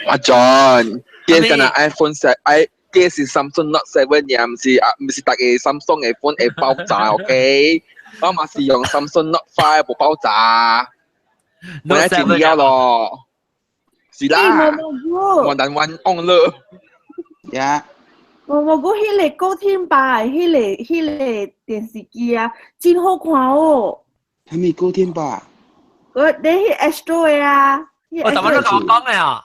阿 John，今日 iPhone 十，i 今是 Samsung Note 7，也唔是啊，唔是大個 Samsung 嘅 phone 會爆炸，OK？我嘛是用 Samsung Note 5無爆炸，我一定要咯，是啦，我難玩 on 了，呀。我我講彼個高天霸的彼個電視機啊，真好看哦。啥物高天霸？我你彼 Astro 的啊。我頭先都同我講嘅啊。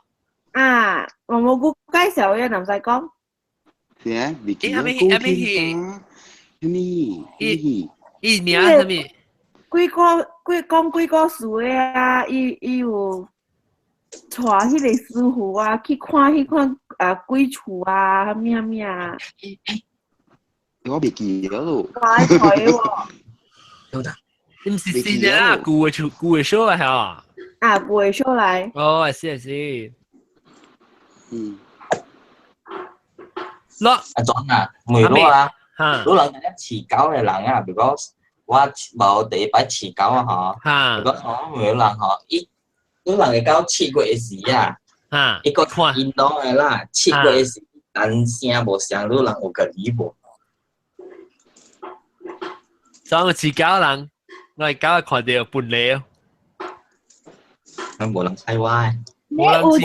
啊，我冇估介紹嘅，唔使講。是啊，未記得高天霸。啥物？伊伊名啥物？鬼故鬼講鬼故事的啊，伊伊有帶彼個師傅啊去看彼款啊鬼厝啊，啥物啥物啊。我未記得咯。怪台喎。你毋是新的啦，舊的厝舊的 show 啊，係啊。啊，舊的 show 來。哦，是是。嗯。落阿莊啊，梅攞啊，攞人一飼狗嘅人啊，如果我無第一擺飼狗啊，嗬，如果講梅人嗬，伊有人嘅狗7月時啊，伊個印度嘅啦，7月時單聲無聲，有人有個理無？所以飼狗人，我係狗看到半了。無人睬我。你有一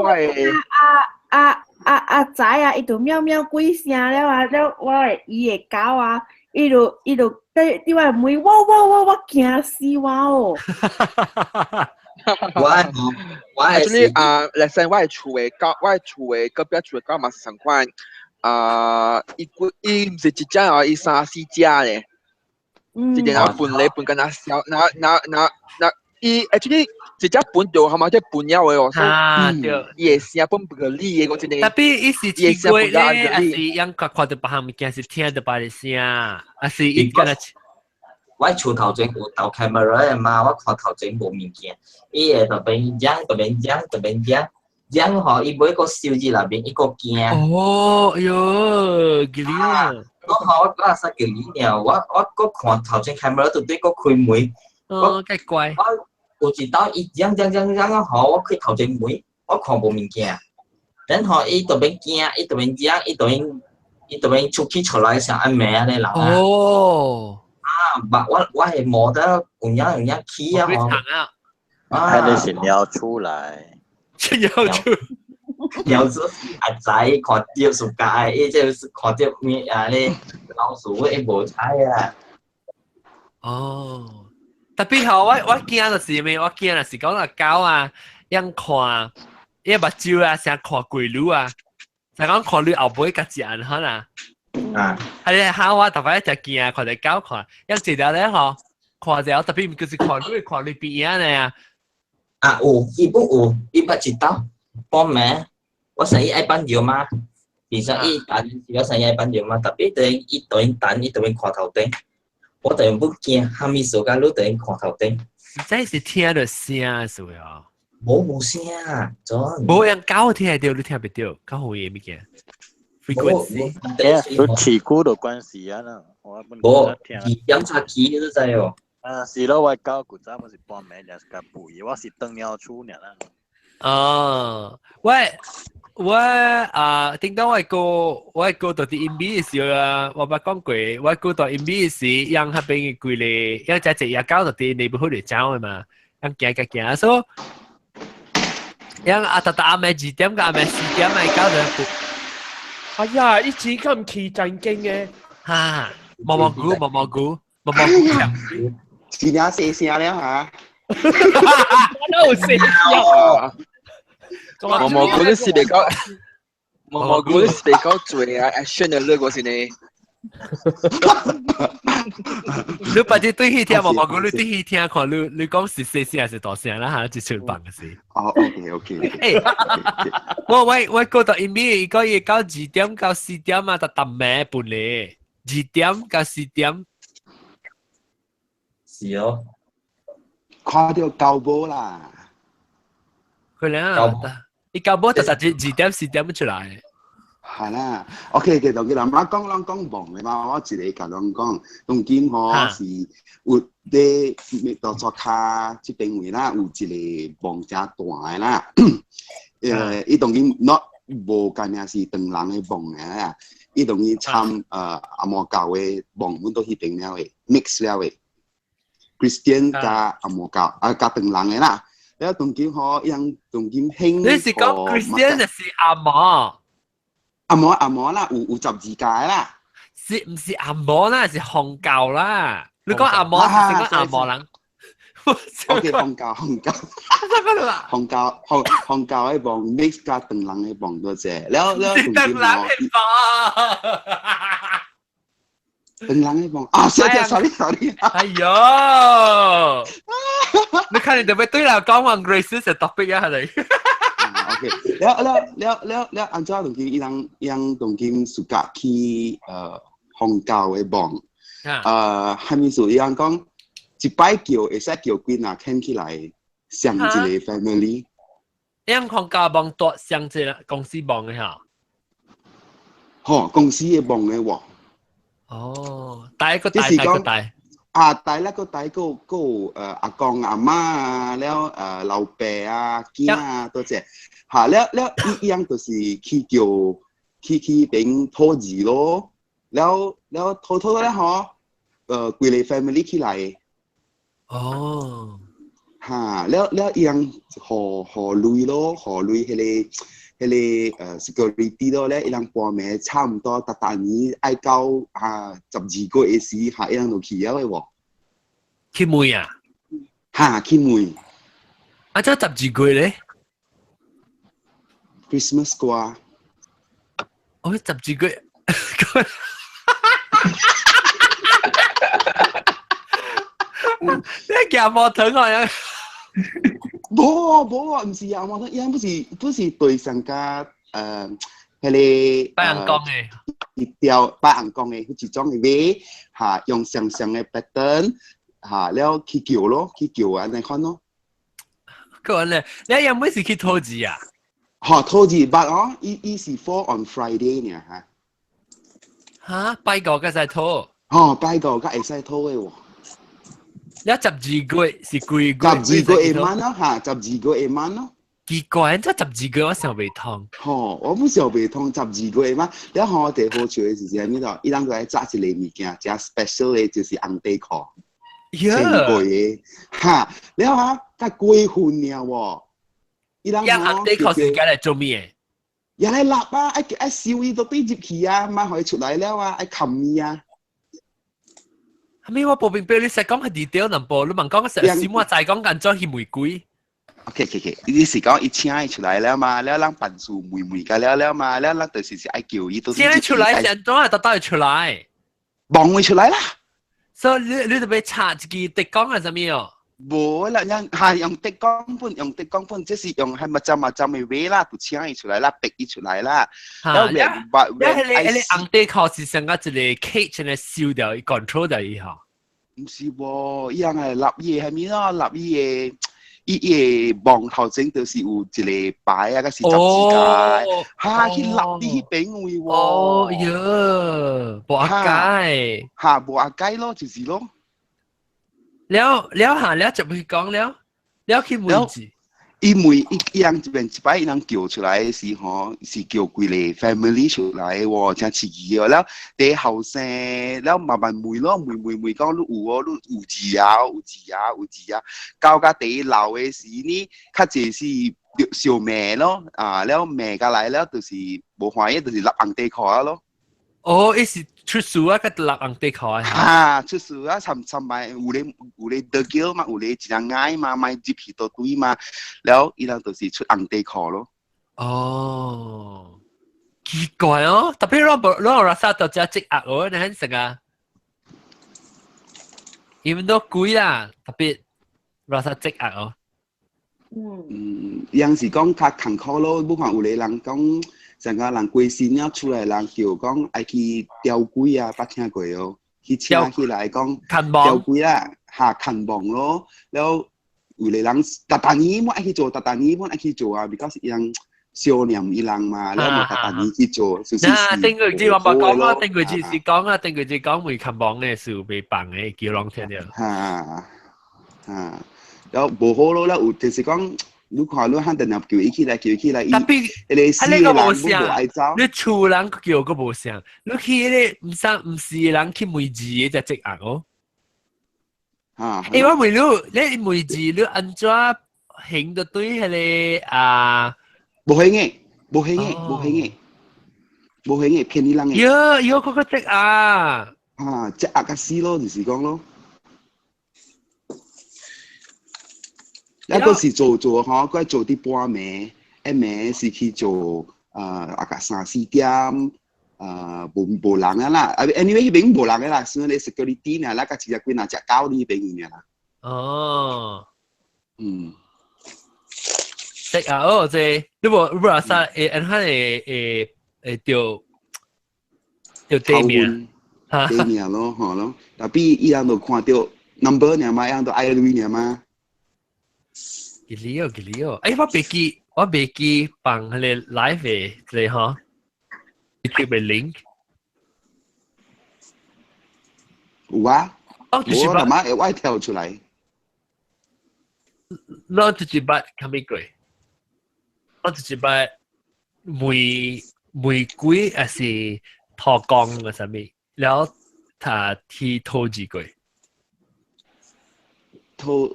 擺阿阿阿阿仔啊，伊就喵喵幾聲了啊，了我的伊的狗啊，伊就伊就對對我問，我我我我驚死我哦！我我係啊，嚟生我的厝的狗，我的厝的隔壁厝的狗嘛是同款啊，伊伊毋是一隻哦，伊三四隻咧，一個人分咧分敢若小，那那那那伊 actually 一隻分著，係嘛？即分了的哦，啊對，伊的聲分不個理的，我真的。特別伊是奇怪咧，還是樣看看到別項物件是聽到別個聲，還是伊敢若？我厝頭前有投 camera 的嘛，我看頭前無物件，伊會特別講，特別講，特別講，講吼，伊每個手機內面伊個驚。哦，哎喲，記哩啊！我吼，我嗰陣記哩爾，我我閣看頭前 camera 就對閣開門。哦，介怪。我有一道伊講講講講啊吼，我開頭前門，我看無物件，然後伊特別驚，伊特別講，伊特別伊特別出去出來像暗暝安尼人啊。哦。啊，我我係摸得有影有影起啊！吼，啊，你是尿出來，尿出，尿出阿仔看到暑假，伊這是看到咩啊？咧老鼠會無彩啊！哦，特別吼，我我驚就是咩？我驚就是講那狗啊，樣看，伊目睭啊，成看鬼女啊，成講看你後背家己按可能。啊！係嚇我特別一隻驚，看隻狗看，一一條咧吼，看隻特別就是看你看你邊仔呢。啊有，伊本有，伊捌一道半暝，我生伊愛放尿嘛，其實伊等我生伊愛放尿嘛，特別等伊等等伊等看頭頂，我等不驚，蝦米時間你等看頭頂。這是聽到聲是咪啊？無無聲啊，真。無人狗聽得到，你聽不到，狗好嘢物件。frequency，你飼久就關係啊啦，我本無，飲茶起你都知哦。啊，是咯，我狗古早我是半暝就是較背，我是當鳥厝爾啦。哦，我我啊，頂當我哥，我哥到佇印度的時候啊，我捌講過，我哥到印度的時，讓彼邊的規个，讓只隻野狗就佇內部好嚟走的嘛，讓行行行，所以樣啊，特特暗暝2點個暗暝4點咪搞到半。哎呀，一錢咁奇震驚嘅。嚇！毛毛菇，毛毛菇，毛毛菇。真正細聲了嚇。我都細聲。毛毛菇你是袂夠，毛毛菇你是袂夠做啊！action 的你個是呢？你白日對去聽毛毛菇，你對去聽看，你講是細聲還是大聲啦？嚇，一出房嘅事。哦，OK。誒，我過到一暝，伊講伊到2點到4點啊，就逐暝半咧，2點到4點。是哦。看到狗母啦。可能啊，伊狗母就實2點4點出來。係啦，OK 嘅，同佢阿媽講，攏講忙嘅嘛，我一個共攏講，當今吼是有佇滅多卡這邊位啦，有一個夢誠大的啦，伊當今 not 無干爾是唐人的夢的啦，伊當今參阿摩教的夢，阮都彼邊了的 mix 了的，Christian 加阿摩教啊加唐人的啦，了當今吼，伊人當今興。你是講 Christian 就是阿摩？阿摩阿摩啦，有十字架啦，是唔是阿摩啦？是紅教啦。你講阿摩是講阿摩人。 OK，紅教紅教，紅教紅紅教的夢 mix 加唐人的夢多謝。了了，唐人的夢。唐人的夢啊！sorry sorry。哎呦！你看你特別對啦，講完 racist 的 topic 啊，係咪？ OK，了了了了了，按怎當今伊人伊人當今暑假去紅教的夢，蝦米事？伊人講一擺叫會使叫幾若牽起來，上一個 family。伊人紅教夢大上一個公司夢的嚇。吼，公司的夢的喎。哦，大一個大，大個大。啊，大那個大個個阿公阿媽啊，了老爸啊，囝啊，多謝。嚇，了了伊樣就是去叫去去邊討字咯，了了討討了吼，規個 family 起來。哦。嚇，了了伊樣予予鐳咯，予鐳彼個 security 咯咧，伊人半暝差唔多逐逐年愛到啊12月的時，嚇伊人就去了的喎。去問啊？嚇，去問。啊，這12月咧？Christmas 歌。哦，12月。你行摩托啊？無無啊，毋是啊，摩托，伊不是對上家彼個拜紅光的，一條拜紅光的，彼一種的話，嚇用相像的 pattern，嚇了去叫咯，去叫按呢款咯。個咧，你有冇是去討字啊？嚇，討字，but 哦，伊是 fall on Friday 呢嚇。嚇，拜五才使討。吼，拜五才會使討的喎。你12月是幾月？ 12月下晚咯，嚇，12月下晚咯。奇怪，這12月我想袂通。吼，我不想袂通12月下晚。了吼，第好笑的是啥物咯？伊人就愛紮一個物件，誠 special 的，就是紅底褲，穿過的。哈，了啊，較過分了喎。伊人紅底褲是該來做咩的？也來立啊，愛愛收伊都對入去啊，莫予伊出來了啊，愛冚伊啊。咩我無明白你實講係 detail 淡薄，你問講實小我再講緊裝去玫瑰。 OK，你是講伊請伊出來了嘛？了人辦事問問甲了了嘛？了人就是愛叫伊都。請伊出來，是按怎啊？得到伊出來？望伊出來啦。所以你特別查一支特工係啥物哦？無啦，人係用特工本，用特工本，這是用係物針物針的話啦，就請伊出來啦，逼伊出來啦。嚇！了，彼個紅底褲是像個一個 cage 來收掉伊 control 掉伊吼。毋是喎，伊人係立伊的係物咯？立伊的伊的網頭前就是有一個牌啊，閣是十字架，哈去立佇彼邊位喎。哦喲，無阿解，哈無阿解咯，就是咯。了了下了就會講了，了去問字。伊每伊伊人這邊一擺伊人叫出來的時吼，是叫規个 family 出來的喎，真刺激哦。了，佇後生了慢慢問咯，問問問講你有哦，你有字啊，有字啊，有字啊。到甲第老的時呢，較濟是相罵咯，啊，了罵甲來了就是無歡喜，就是立紅底褲啊咯。哦，伊是出事啊，佮立紅底褲啊。哈，出事啊，參參擺有咧有咧得叫嘛，有咧一人愛嘛，莫入去倒對嘛，了伊人就是出紅底褲咯。哦，奇怪哦，特別攏無攏有垃圾到遮積壓哦，你很食啊？因為都貴啦，特別垃圾積壓哦。嗯，人是講較艱苦咯，不看有個人講。上個人規身了出來，人叫講愛去吊鬼啊，捌聽過哦？去請起來講吊鬼啦，哈，牽亡咯。了有個人逐逐年我愛去做，逐逐年我愛去做啊，because 伊人少念伊人嘛，了嘛逐逐年去做，就是。啊，頂個字我冇講啊，頂個字是講啊，頂個字講會牽亡的是被放的，叫人聽著。哈哈，了無好咯，了有就是講。你看，你肯定叫伊起來，叫伊起來，伊迄個無聲，你厝人叫閣無聲，你去迄個毋啥毋是人去問字的才積壓哦。啊！欸，我問你，你問字你按怎行得對彼個啊？無行的，無行的，無行的，無行的，騙你人的。喲喲，閣閣積壓。啊，積壓甲死咯，就是講咯。一個是做做吼，佢做啲半暝，一暝是去做啊個三四點，啊無無人啊啦，啊 anyway 彼邊無人啊啦，算你 security 呢，那個一隻幾若隻狗呢邊爾啦。哦，嗯，識啊，哦，這你無你無啥會按怎會會會著著地名，地名咯，吼咯，tapi 伊人就看著 number 爾嘛，伊人就愛鐳爾嘛。記哩哦，記哩哦！哎，我袂記，我袂記放彼個 live 的這個吼，YouTube 的 link。有啊，哦，就是我阿媽會愛跳出來。我就是捌啥物過？我就是捌玫玫瑰還是土公個啥物，了他去討字過。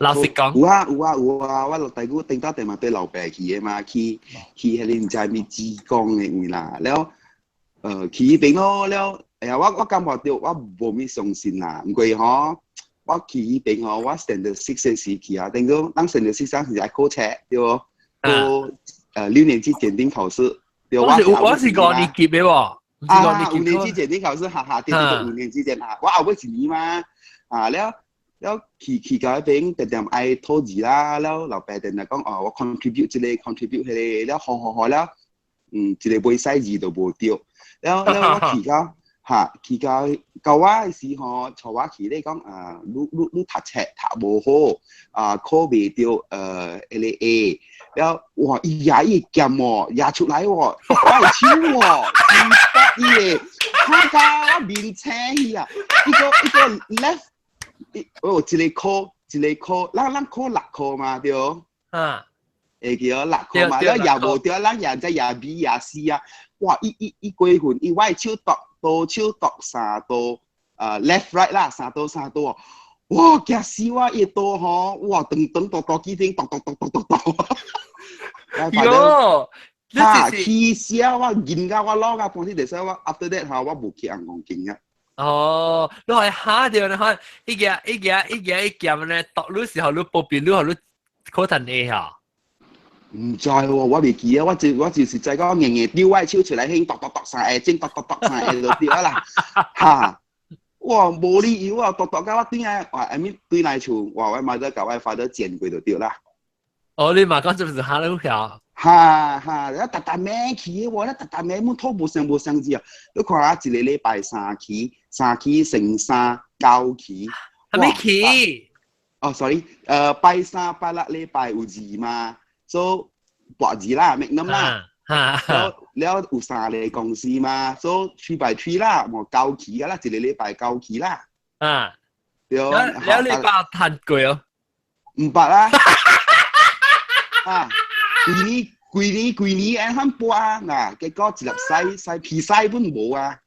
老實講，有啊有啊有啊！我大舅頂到電嘛對老爸去的嘛，去去彼個毋知物浙江的位啦，了去彼邊咯，了哎呀，我我感覺著我無物相信啦，毋過吼，我去彼邊吼，我 standard six 的時去啊，等於咱 standard six 是愛考冊對無？考六年級檢定考試，對我是我是五年級的喎，啊五年級檢定考試，哈哈，對對對，五年級檢啊，我後尾一年嘛，啊了。了去去到彼邊，定定愛討字啦，了老爸定定講哦，我 contribute 這個 contribute 彼個，了好好好了，嗯，一個袂使字都無對，了了我去到哈去到教我的時吼，帶我去咧講啊，你你你讀冊讀無好，啊考袂著彼個 A，了哇伊也伊劍哦，壓出來哦，我的手哦，真得意的，看甲我面青去啊，一個一個 left。哦，一個箍，一個箍，咱咱考六箍嘛，對。啊。會記哦，六箍嘛，了也無對，咱也知也 B 也 C 啊。哇，伊伊伊規份，伊我的手剁刀手剁三刀，left right 啦，三刀三刀哦。哇，驚死我！伊刀吼，哇，長長大大幾丁，剁剁剁剁剁剁。喲，哈，氣死我，見到我老啊，半死，就使我 after that 吼，我無去紅紅鏡啊。哦，你係嚇到你看，一個一個一個一劍咧，讀你時候你報邊，你予你考成 A 嚇？毋知喎，我袂記啊，我就我就是知講硬硬丟我的手出來，興剁剁剁三下，整剁剁剁三下就對啦。哈！哇，無理由啊，剁剁到我轉來，哇，I mean 轉來厝，哇，我媽都共我 father 剪過就對啦。哦，你嘛講這不是哈你曉？哈哈，你逐逐暝去的喎，你逐逐暝滿討無相無相字啊！你看啊，一個禮拜三期，三期乘三九期。啥物期？哦，sorry，拜三拜六禮拜有字嘛，所以博字啦，Magnum 啦。了了有三個公司嘛，所以 three by three 啦，無九期啦，一個禮拜九期啦。啊。對。了了你捌趁過哦？毋捌啦。啊，規年規年規年按番播啊，嗱，結果一粒屎屎皮屎本無啊。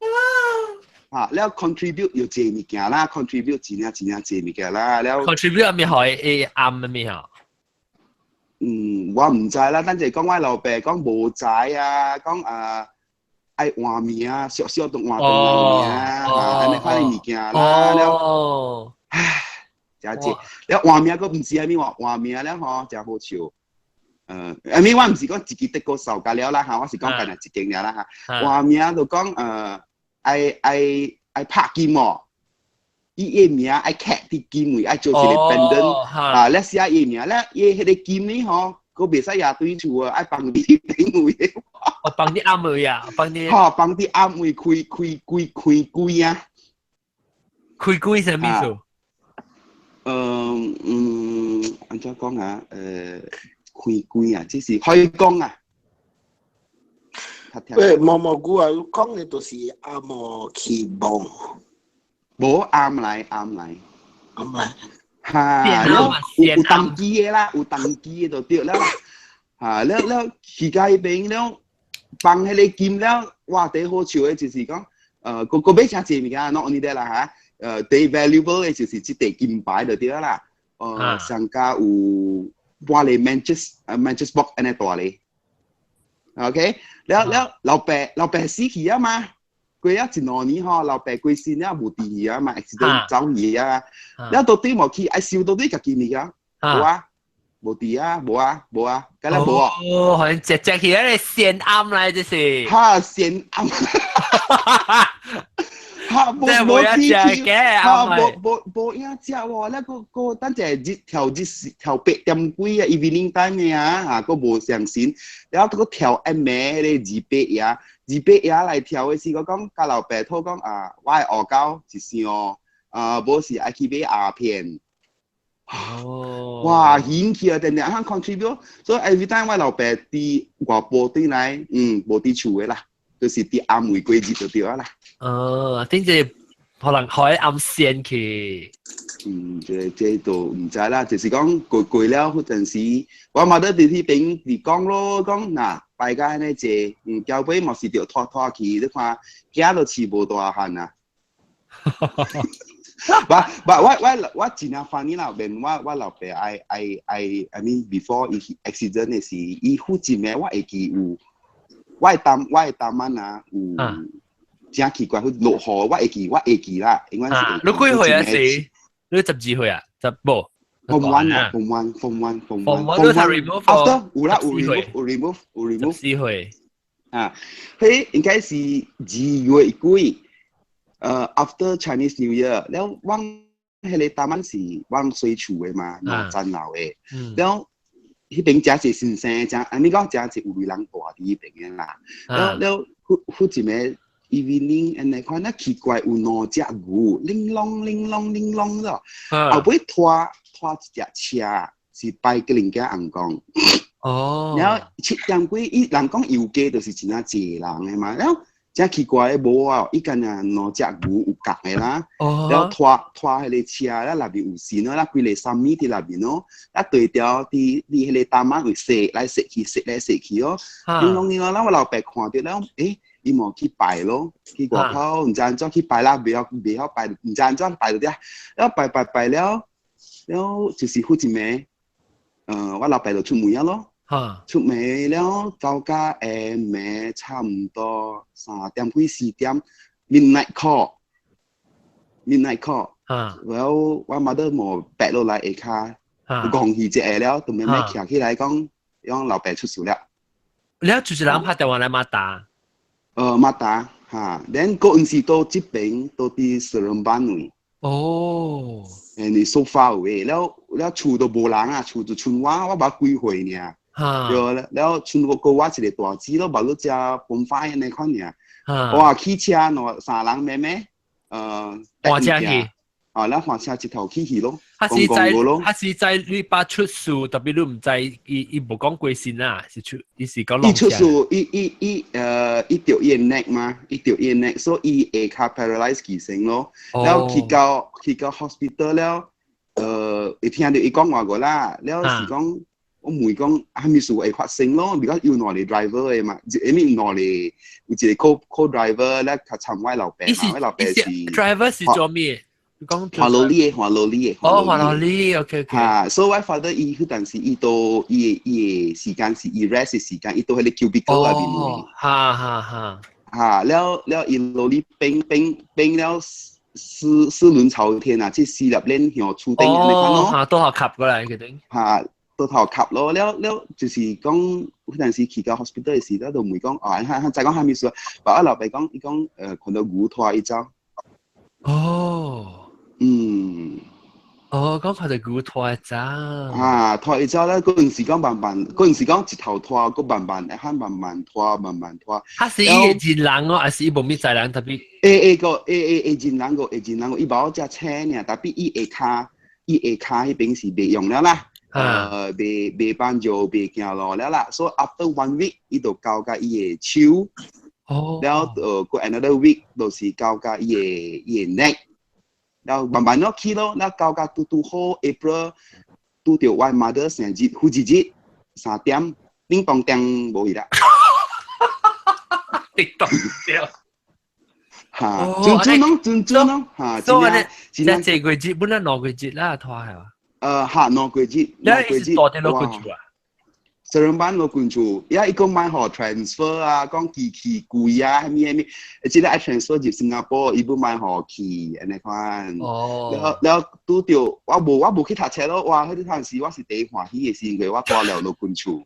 啊，了 contribute 又濟物件啦，contribute 真正真正濟物件啦，了 contribute 係咪可以啱嘅咩？嗯，我唔知啦，等陣講我老爸講無知啊，講啊愛換名啊，少少都換轉名啊，按呢款物件啦，了，唉，真濟，了換名閣毋知啥物換換名了吼，真好笑。I mean 我毋是講一支德國手甲了啦嚇，我是講干焦一間了啦嚇。換名就講愛愛愛拍金哦，伊個名愛刻佇金位，愛做一個 pendant 啊，你寫伊名咧，伊彼個金呢吼，閣袂使也對厝啊，愛放佇頂位。哦，放佇暗位啊，放佇。吼，放佇暗位開開開開櫃啊。開櫃啥物意思？嗯嗯，按怎講啊？開櫃啊，這是開工啊。喂，毛毛菇啊，你講的就是阿毛去望，無暗來暗來暗來，哈，了有有當機的啦，有當機的就對了啦，哈，了了去到彼邊了，放彼个金了，哇，第好笑的就是講，閣閣買誠濟物件，not only that 啦哈，最 valuable 的就是這塊金牌就對啦，上加有半個 matches matches box 按呢大个。OK，了了老爸老爸死去啊嘛，過了一兩年吼，老爸過身了無佇去啊嘛，accident 走去啊，了到底無去愛收到底家己物件，無啊，無佇啊，無啊，無啊，敢若無啊。哦，好像直接去彼个先暗來這是。哈，先暗。哈，無無去去，哈，無無無影食喎，了閣閣等者日跳日跳8點幾啊，evening time 的啊，哈，閣無相信，了閣跳暗暝彼個二八夜，二八夜來跳的時，我講佮老爸討講啊，我愛學到一箱，啊，無是愛去買鴉片。哦，哇，興起啊，定定通 contribute，所以 every time 我老爸佇外婆轉來，嗯，無佇厝的啦，就是佇暗位過日就對啊啦。哦，頂者可能可以暗線去。嗯，這這都毋知啦，就是講過過了，彼陣時，我嘛佇佇彼邊佇講咯，講若敗甲按呢濟，嗯，交尾嘛是著拖拖去，你看囝都飼無大漢啊。But but 我我我真正 funny 啦，連我我老爸愛愛愛，I mean before 伊 accident 的時，伊附近的我會記有，我的擔我的擔晚啊有。真奇怪，佢落雨，我會記，我會記啦，應該是。你幾歲啊？時？你12歲啊？十無？ Form one 啊，form one，form one，form one。Form one 都係 remove。 After 有啦，有 remove，有 remove，有 remove。 14歲。啊，彼應該是2月幾？After Chinese New Year，了阮彼个單晚是阮睡厝的嘛，兩層樓的，了彼邊誠濟先生，誠按呢講誠濟有錢人住佇彼邊的啦。了了，忽忽一暝 evening 按呢款，那奇怪有兩隻牛，鈴啷鈴啷鈴啷咯，後尾拖拖一隻車，是拜吉林家尪公。哦。了7點幾，伊人講油家就是真正濟人的嘛，了真奇怪的無啊，伊干焦兩隻牛有角的啦，了拖拖彼个車，了內面有線咯，了規个三米佇內面咯，啊對調佇佇彼个擔仔位踅來踅去，踅來踅去咯，鈴啷鈴啷，了我老爸看著了，欸，伊嘛去拜咯，去外口毋知按怎去拜啦，袂曉袂曉拜，毋知按怎拜就對，了拜拜拜了，了就是忽一暝，我老爸就出門啊咯。出門了，到甲下暝差毋多3點幾4點，midnight call，midnight call，然後我媽都無白落來下跤，戇去一下了，就慢慢徛起來講，講老爸出事了。了就是人拍電話來馬達。馬達哈，then 嗰陣時到這邊到佇 Seremban 位。哦。 And it's so far away，了了厝都無人啊，厝就賰我，我捌幾歲爾。對了，了賰我閣我一個大姊咯，捌你食飯飯按呢款爾。哇，汽車兩三人妹妹，換車去。啊，咱換車一頭去去咯。他是在他是在你爸出事，特別你毋知伊伊無講過身啊，是出伊是講。伊出事，伊伊伊伊著伊 neck 嘛，伊著伊 neck，所以伊下跤 paralyze 起身咯。然後去到去到 hospital 了，會聽著伊講話過啦，了是講。我問講係咪事會發生咯？比較有兩個 driver 的嘛，因為兩個有一個 co driver 咧，較參我老爸嘛，我老爸是 driver 是做咩？講滑羅里的，滑羅里的。哦，滑羅里，OK OK。嚇，所以我 father 伊彼陣時伊都伊伊的時間是伊 rest 的時間，伊都喺個 cubicle 內面。哦，哈哈哈。嚇，了了伊羅里變變變了四四輪朝天啊！這四粒鏈向厝頂按呢款咯。嚇，都好吸過來佢頂。嚇，倒頭吸咯，了了就是講，彼陣時去到 hospital 的時，了就問講，哦，哈再講啥物事？我老爸講，伊講，看到牛拖伊走。哦。嗯。哦，講看到牛拖伊走。啊，拖伊走咧，嗰陣時講慢慢，嗰陣時講一頭拖，閣慢慢，會慢慢拖，慢慢拖。他是伊認人哦，還是伊無物知人特別？會會個會會會認人個，會認人個，伊無遮車爾，特別伊下跤，伊下跤彼邊是袂用了啦。袂袂幫助，袂行路了啦。所以 after one week，伊就交共伊的手。了過 another week，就是交共伊的 neck。了慢慢咯去咯，了交共拄拄好 April 拄著我 mother 生日，父子日3點，叮當叮無去啦。叮當叮。嚇，準準咯，準準咯，嚇。所以呢，這個月本來兩個月啦，拖係嘛？嚇，兩個月，兩個月。到底老君厝啊？ Seremban 老君厝，也伊講買予 transfer 啊，講機器貴啊，啥物啥物，這個愛 transfer 入新加坡，伊欲莫予去，按呢款。哦。了了拄著我無去讀冊咯，哇！彼個陣時我是第一歡喜的時，因為我蹛了老君厝。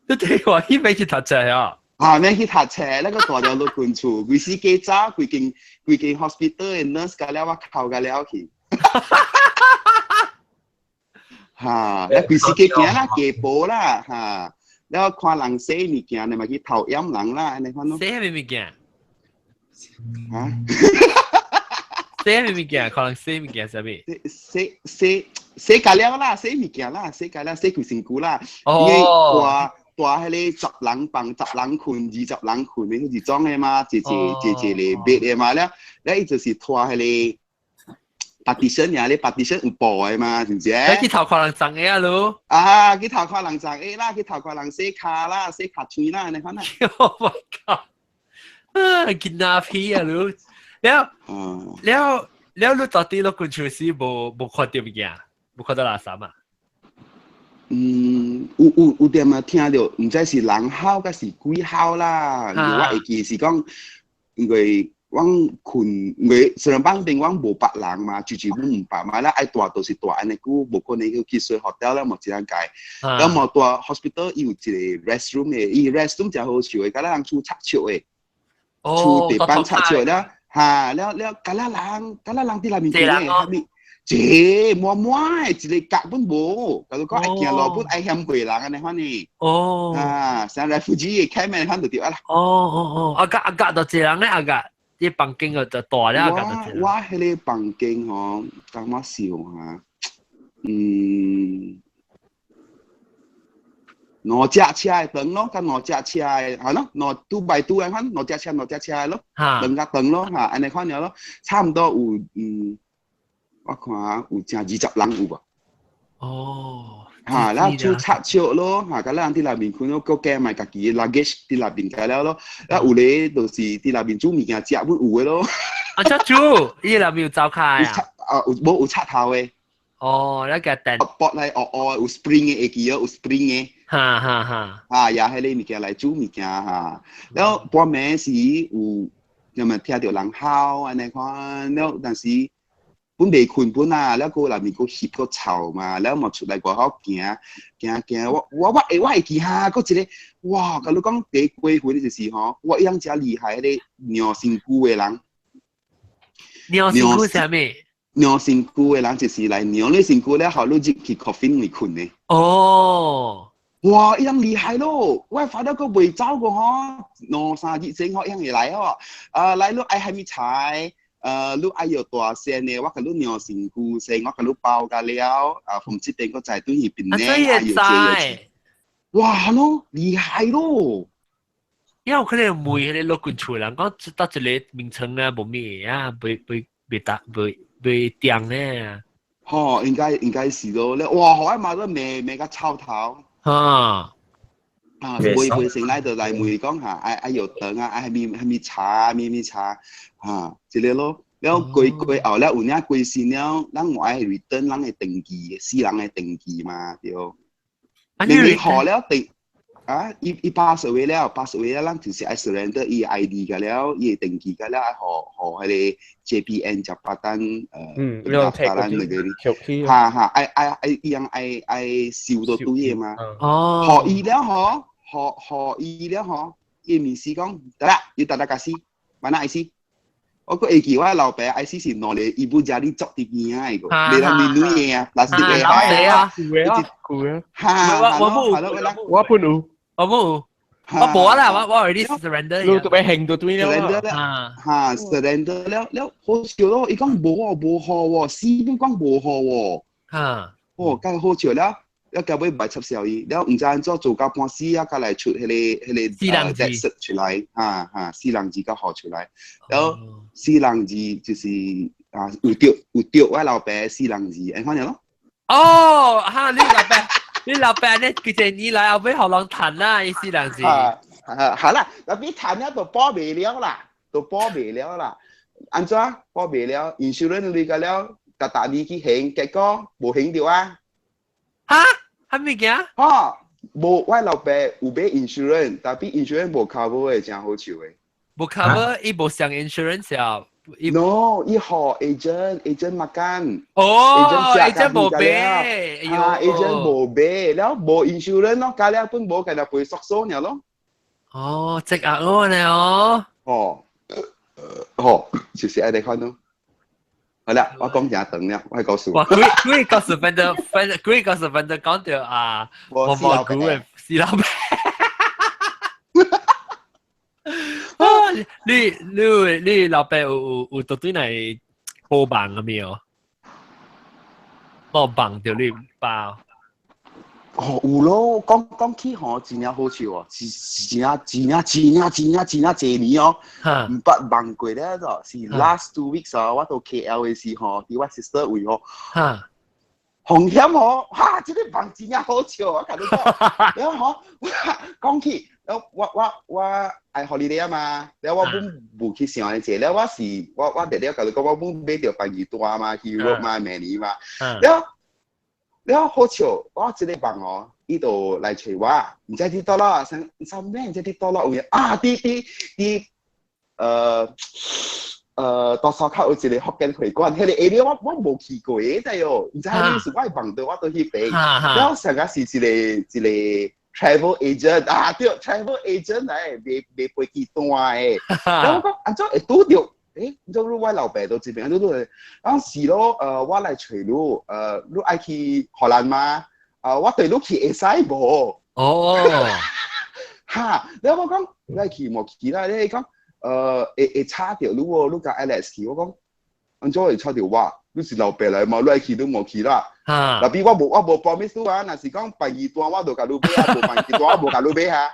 你第一歡喜欲去讀冊啊？啊，免去讀冊，那個蹛了老君厝，規死家走，規間規間 hospital 的 nurse 共了我哭共了去。嚇，了規時家行啦，加步啦，嚇，了看人洗物件，你嘛去偷掩人啦，按呢款咯。洗啥物物件？嚇？洗啥物物件？看人洗物件啥物？洗洗洗共了啦，洗物件啦，洗共了，洗規身軀啦。哦。因為蹛蹛彼个十人房、十人睏、20人睏的彼種的嘛，一一一一個 bed 的嘛，了了伊就是拖彼個。partition 呀，你 partition 有布的嘛，是毋是？你去偷看人髒的啊，囉？啊，去偷看人髒的啦，去偷看人洗跤啦，洗跤喙啦，按呢款啦。 Oh my god！啊，囡仔屁啊，囉！了了了，你到底老君厝時無看著物件，無看到垃圾啊？嗯，有有有點仔聽著，毋知是人吼抑是鬼吼啦。因為我會記是講，因為。阮睏，因為 Seremban 邊阮無別人嘛，住住阮毋捌嘛，咱愛蹛就是蹛按呢久，無可能去去睡 hotel 了，無一人解。了無蹛 hospital 伊有一個 restroom 的，伊 restroom 誠好笑的，敢若人厝插笑的，厝地板插笑了，哈，了了，敢若人，敢若人佇內面睏的，啥物？這滿滿的，一个角本無，共你講愛行路本愛嫌過人按呢款呢。啊，像 refugee camp 按呢款就對啦。哦哦哦，啊甲啊甲就一人咧，啊甲。啲房間就大了，我彼個房間吼，等我想下，嗯，兩隻車的長咯，佮兩隻車的，係咯，兩 two by two 按款，兩隻車兩隻車的咯，長較長咯，嚇，按呢款爾咯，差毋多有，嗯，我看下有成20人有無？哦。嚇，了厝插笑咯，嚇，佮咱佇內面睏咯，閣加埋家己的 luggage 佇內面共了咯，啊有咧就是佇內面煮物件食本有的咯。啊，這煮，伊內面有灶跤啊？啊，有無有插頭的？哦，那個電。駁來哦哦，有 spring 的會記哦，有 spring 的。哈哈哈。啊，也彼个物件來煮物件哈，了半暝時有，有咪聽著人吼按呢款，了但是。本袂睏本啊，了閣內面閣翕閣臭嘛，了嘛出來外口行行行，我我我會我會記哈，閣一個哇，共你講第一過分就是吼，我伊樣誠厲害，彼个尿身軀的人。尿身軀啥物？尿身軀的人就是來尿你身軀了後，你入去 coffin 裡睏的。哦。哇！伊樣厲害咯，我發到閣袂走過吼，兩三日前吼，伊樣會來吼，啊來你愛啥物菜？你愛藥大仙的，我共你量身軀先，我共你包共了，啊，從這邊閣再轉去檳城，啊，藥這哇咯，厲害咯！因為有可能問彼个老君厝人講，到一个名稱啊，無咩啊，袂袂袂搭袂袂定咧。吼，應該是咯。你哇，我媽都未未個臭頭。啊！啊，會會成來就來問講嚇，愛愛藥糖啊，愛蝦米蝦米茶，蝦米茶，嚇，這個咯。了過過後了有影過身了，咱有愛 return 咱的登記，死人的登記嘛，對。明明好了登啊，伊伊 pass away 了，pass away 了，咱就是愛 surrender 伊 ID 個了，伊登記個了，愛予予彼個 JPN Jabatan pendaftaran 那個，哈哈，愛愛愛伊樣愛愛收到對的嘛。哦。予伊了嗬，予予伊了嗬，伊面試講得啦，伊得得個死，mana IC？我閣會記我老爸 IC 是兩個伊本家裡作佇邊仔的個，你人面女的啊，plastic 的。啊，有啊，哈，我冇，我本有，我冇，我冇啦，我我 already surrender。你都俾興到對了。 surrender 了，哈，surrender 了了，好笑咯！伊講無哦，無好喎，死都講無好喎。哈，哦，梗好笑了。了到尾袂插銷伊，了毋知按怎做到半死啊，才來出彼個彼個死人字出來，哈哈，死人字才予出來。了死人字就是啊，有著有著我老爸死人字，按款爾咯。哦，哈，你老爸，你老爸呢？幾隻年來後尾予人趁啦，伊死人字。啊，好啦，那邊趁了就保袂了啦，就保袂了啦。按怎保袂了？insurance 來個了，逐逐年去還，結果無還著啊。哈？啥物件？哈，無，我老爸有買 insurance，但係 insurance 無 cover 的，真好笑的。無 cover，伊無上 insurance 啊。 No，伊予 agent，agent makan。哦，agent 無買。啊，agent 無買，了無 insurance 咯，加了本無，共人賠 SOCSO 爾咯。哦，積壓咯呢哦。哦，哦，就是按呢款咯。好啦，我講誠長了，我告訴。哇，幾幾個十分鐘分，幾個十分鐘講到啊，我冇估嘅死老爸。啊，你你你老爸有有有到對來報夢個沒有？報夢著你爸。哦，有咯，講講起吼，真正好笑哦，是是真正真正真正真正真正濟年哦，毋捌夢過咧，就是 last 2 weeks 哦，我到 KL 的時候，佇我 sister 位吼，風險吼，哈，這個夢真正好笑，我共你講，然後吼，講起，我我我我愛 holiday 啊嘛，了我本無去想這，了我是我我直直共你講，我本買著番機單嘛，去 Europe 嘛，明年嘛，了。了好笑，我這個夢哦，伊就來揣我，毋知佇佗落，啥啥物，毋知佇佗落有影啊？佇佇佇呃呃，大沙口有一個福建會館，彼個 area 我我無去過的，知哦，毋知啥物是我夢到我到彼邊，了上個是一個一個 travel agent 啊，對，travel agent 來賣賣飛機單的，了我講按怎會拄著？欸，你做我老爸都這邊，你都然後是咯，我來揣你，你愛去荷蘭嗎？啊，我對你去會使無？哦，哈，然後我講你愛去無去啦？你講，會會吵著你哦，你共 Alex 去，我講，按怎會吵著我？你是老爸來嘛？你愛去你無去啦？哈，特別我無我無 promise 你啊，若是講辦二單我就共你買啊，無辦二單我無共你買啊。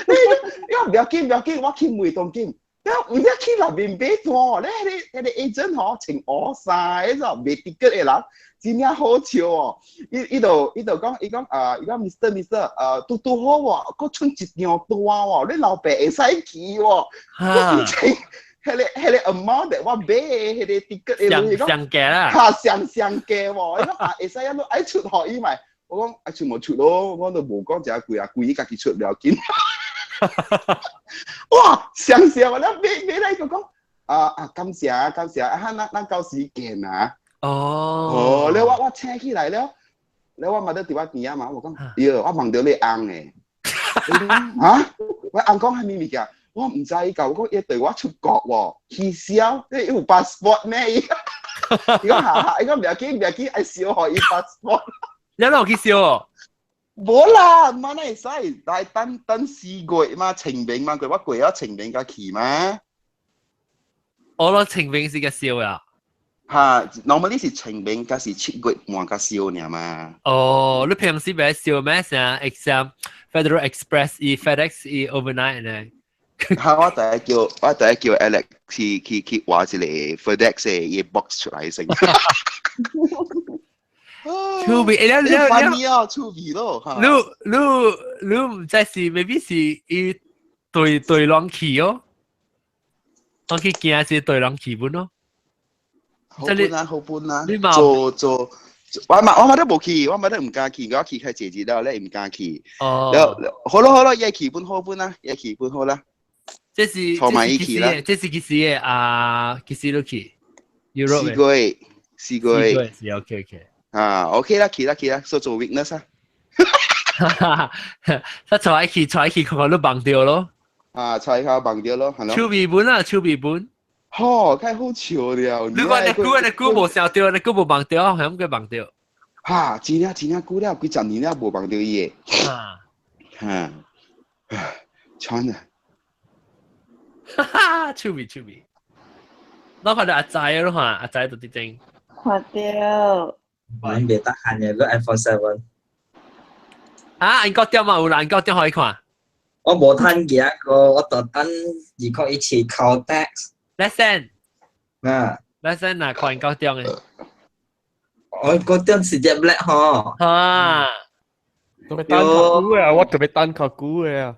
你你毋要緊毋要緊，我去問當緊。了有影去內面買單，咧彼個彼個 agent 吼穿烏衫，彼個賣 ticket 的人，真正好笑哦。伊伊就伊就講，伊講啊，伊講 Mister Mister，拄拄好喎，閣剩一張單喎，你老爸會使去喎。我是穿彼個彼個 amount 我買的彼個 ticket 的，上上價啦。哈，上上價喎，伊講啊，會使啊，你愛出予伊嘛？我講愛出無出咯，我都無講誠貴啊，貴伊家己出毋要緊。哇！想笑啊！你買買來就講啊啊，感謝感謝啊！咱咱到時見啊！哦，哦，了我我醒起來了，了我嘛咧佇我邊仔嘛，我講，喲，我夢著你翁的，啊？我翁講啥物物件？我毋知伊共我講伊對我出國喎，取消，你有 passport 咩？伊講哈哈，伊講毋要緊毋要緊，愛燒予伊 passport。你哪有去燒？無啦，嘛哪會使？來等等4月嘛，清明嘛，過我過咗清明才去嘛。我諗清明時才燒啊。哈，normally 是清明，才是7月半才燒爾嘛。哦，你平時袂燒咩？啥 exam Federal Express 伊 FedEx 伊 overnight 呢？嚇！我第一叫 Alex 去畫一個 FedEx 嘅伊 box 出來先。趣味，你你你啊，趣味咯。你你毋知是，maybe 是伊對對人去哦，我去行是對人去本咯。好本啊，好本啊，做做。我嘛都無去，我嘛都毋敢去，我去開濟日了，咧毋敢去。哦。好咯好咯，伊去本好本啦，伊去本好啦。這是坐埋一起啦。這是幾時嘅啊？幾時都去？4個月，4個月。是 OK OK。啊，OK 啦，去啦去啦，所做 witness 啊。他坐一起坐一起，看看你忘掉咯。啊，坐下忘掉咯，係咯。手尾本啊，手尾本。吼，太好笑了！你講你估你估無想掉，你估無忘掉，係咁佢忘掉。哈，真正真正久了，幾十年了無忘掉伊個。啊。哈，穿啊！哈哈，趣味趣味。我看到阿仔咯嚇，阿仔就啲正。看到。我袂得閒嘅，個 iPhone 7。啊，英國店嘛有啦，英國店可以看。我無趁嘅個，我就等2017扣 tax。 Lesson。啊。 Lesson 啊，看英國店嘅。我嗰張是隻 black 嗬。啊。特別等較久嘅，我特別等較久嘅啊。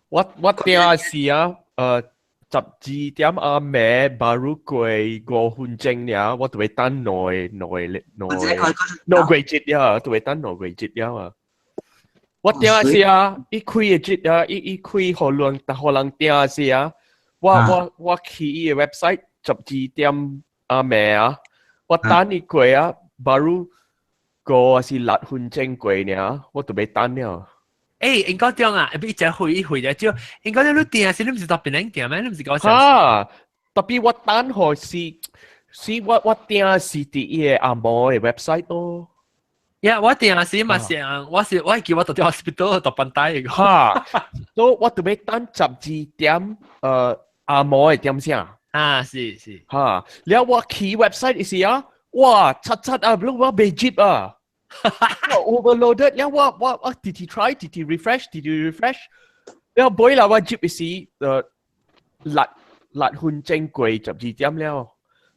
我訂是啊，12點暗暝，baru 過5分鐘爾，我特別等兩個月了，特別等兩個月了啊。我訂是啊，伊開的節啊，伊開予人，予人訂是啊，我去伊的 website 12點暗暝啊，我等伊過啊，baru 5還是6分鐘過爾，我就欲等了。欸，應該點啊？比一回一回就少。應該你訂是你毋是到檳城訂咩？你毋是講哈？特別我等予是我訂是佇伊个紅毛的 website 咯。呀，我訂時嘛是，我是我記我到佇 hospital 到班底個。哈，所以我就欲等12點紅毛的點聲。啊，是是。哈，了我去 website 時啊，哇，七七啊，我袂入啊。overloaded 了我直直 try 直直 refresh 直直 refresh 了尾啦我入時6分鐘過12點了，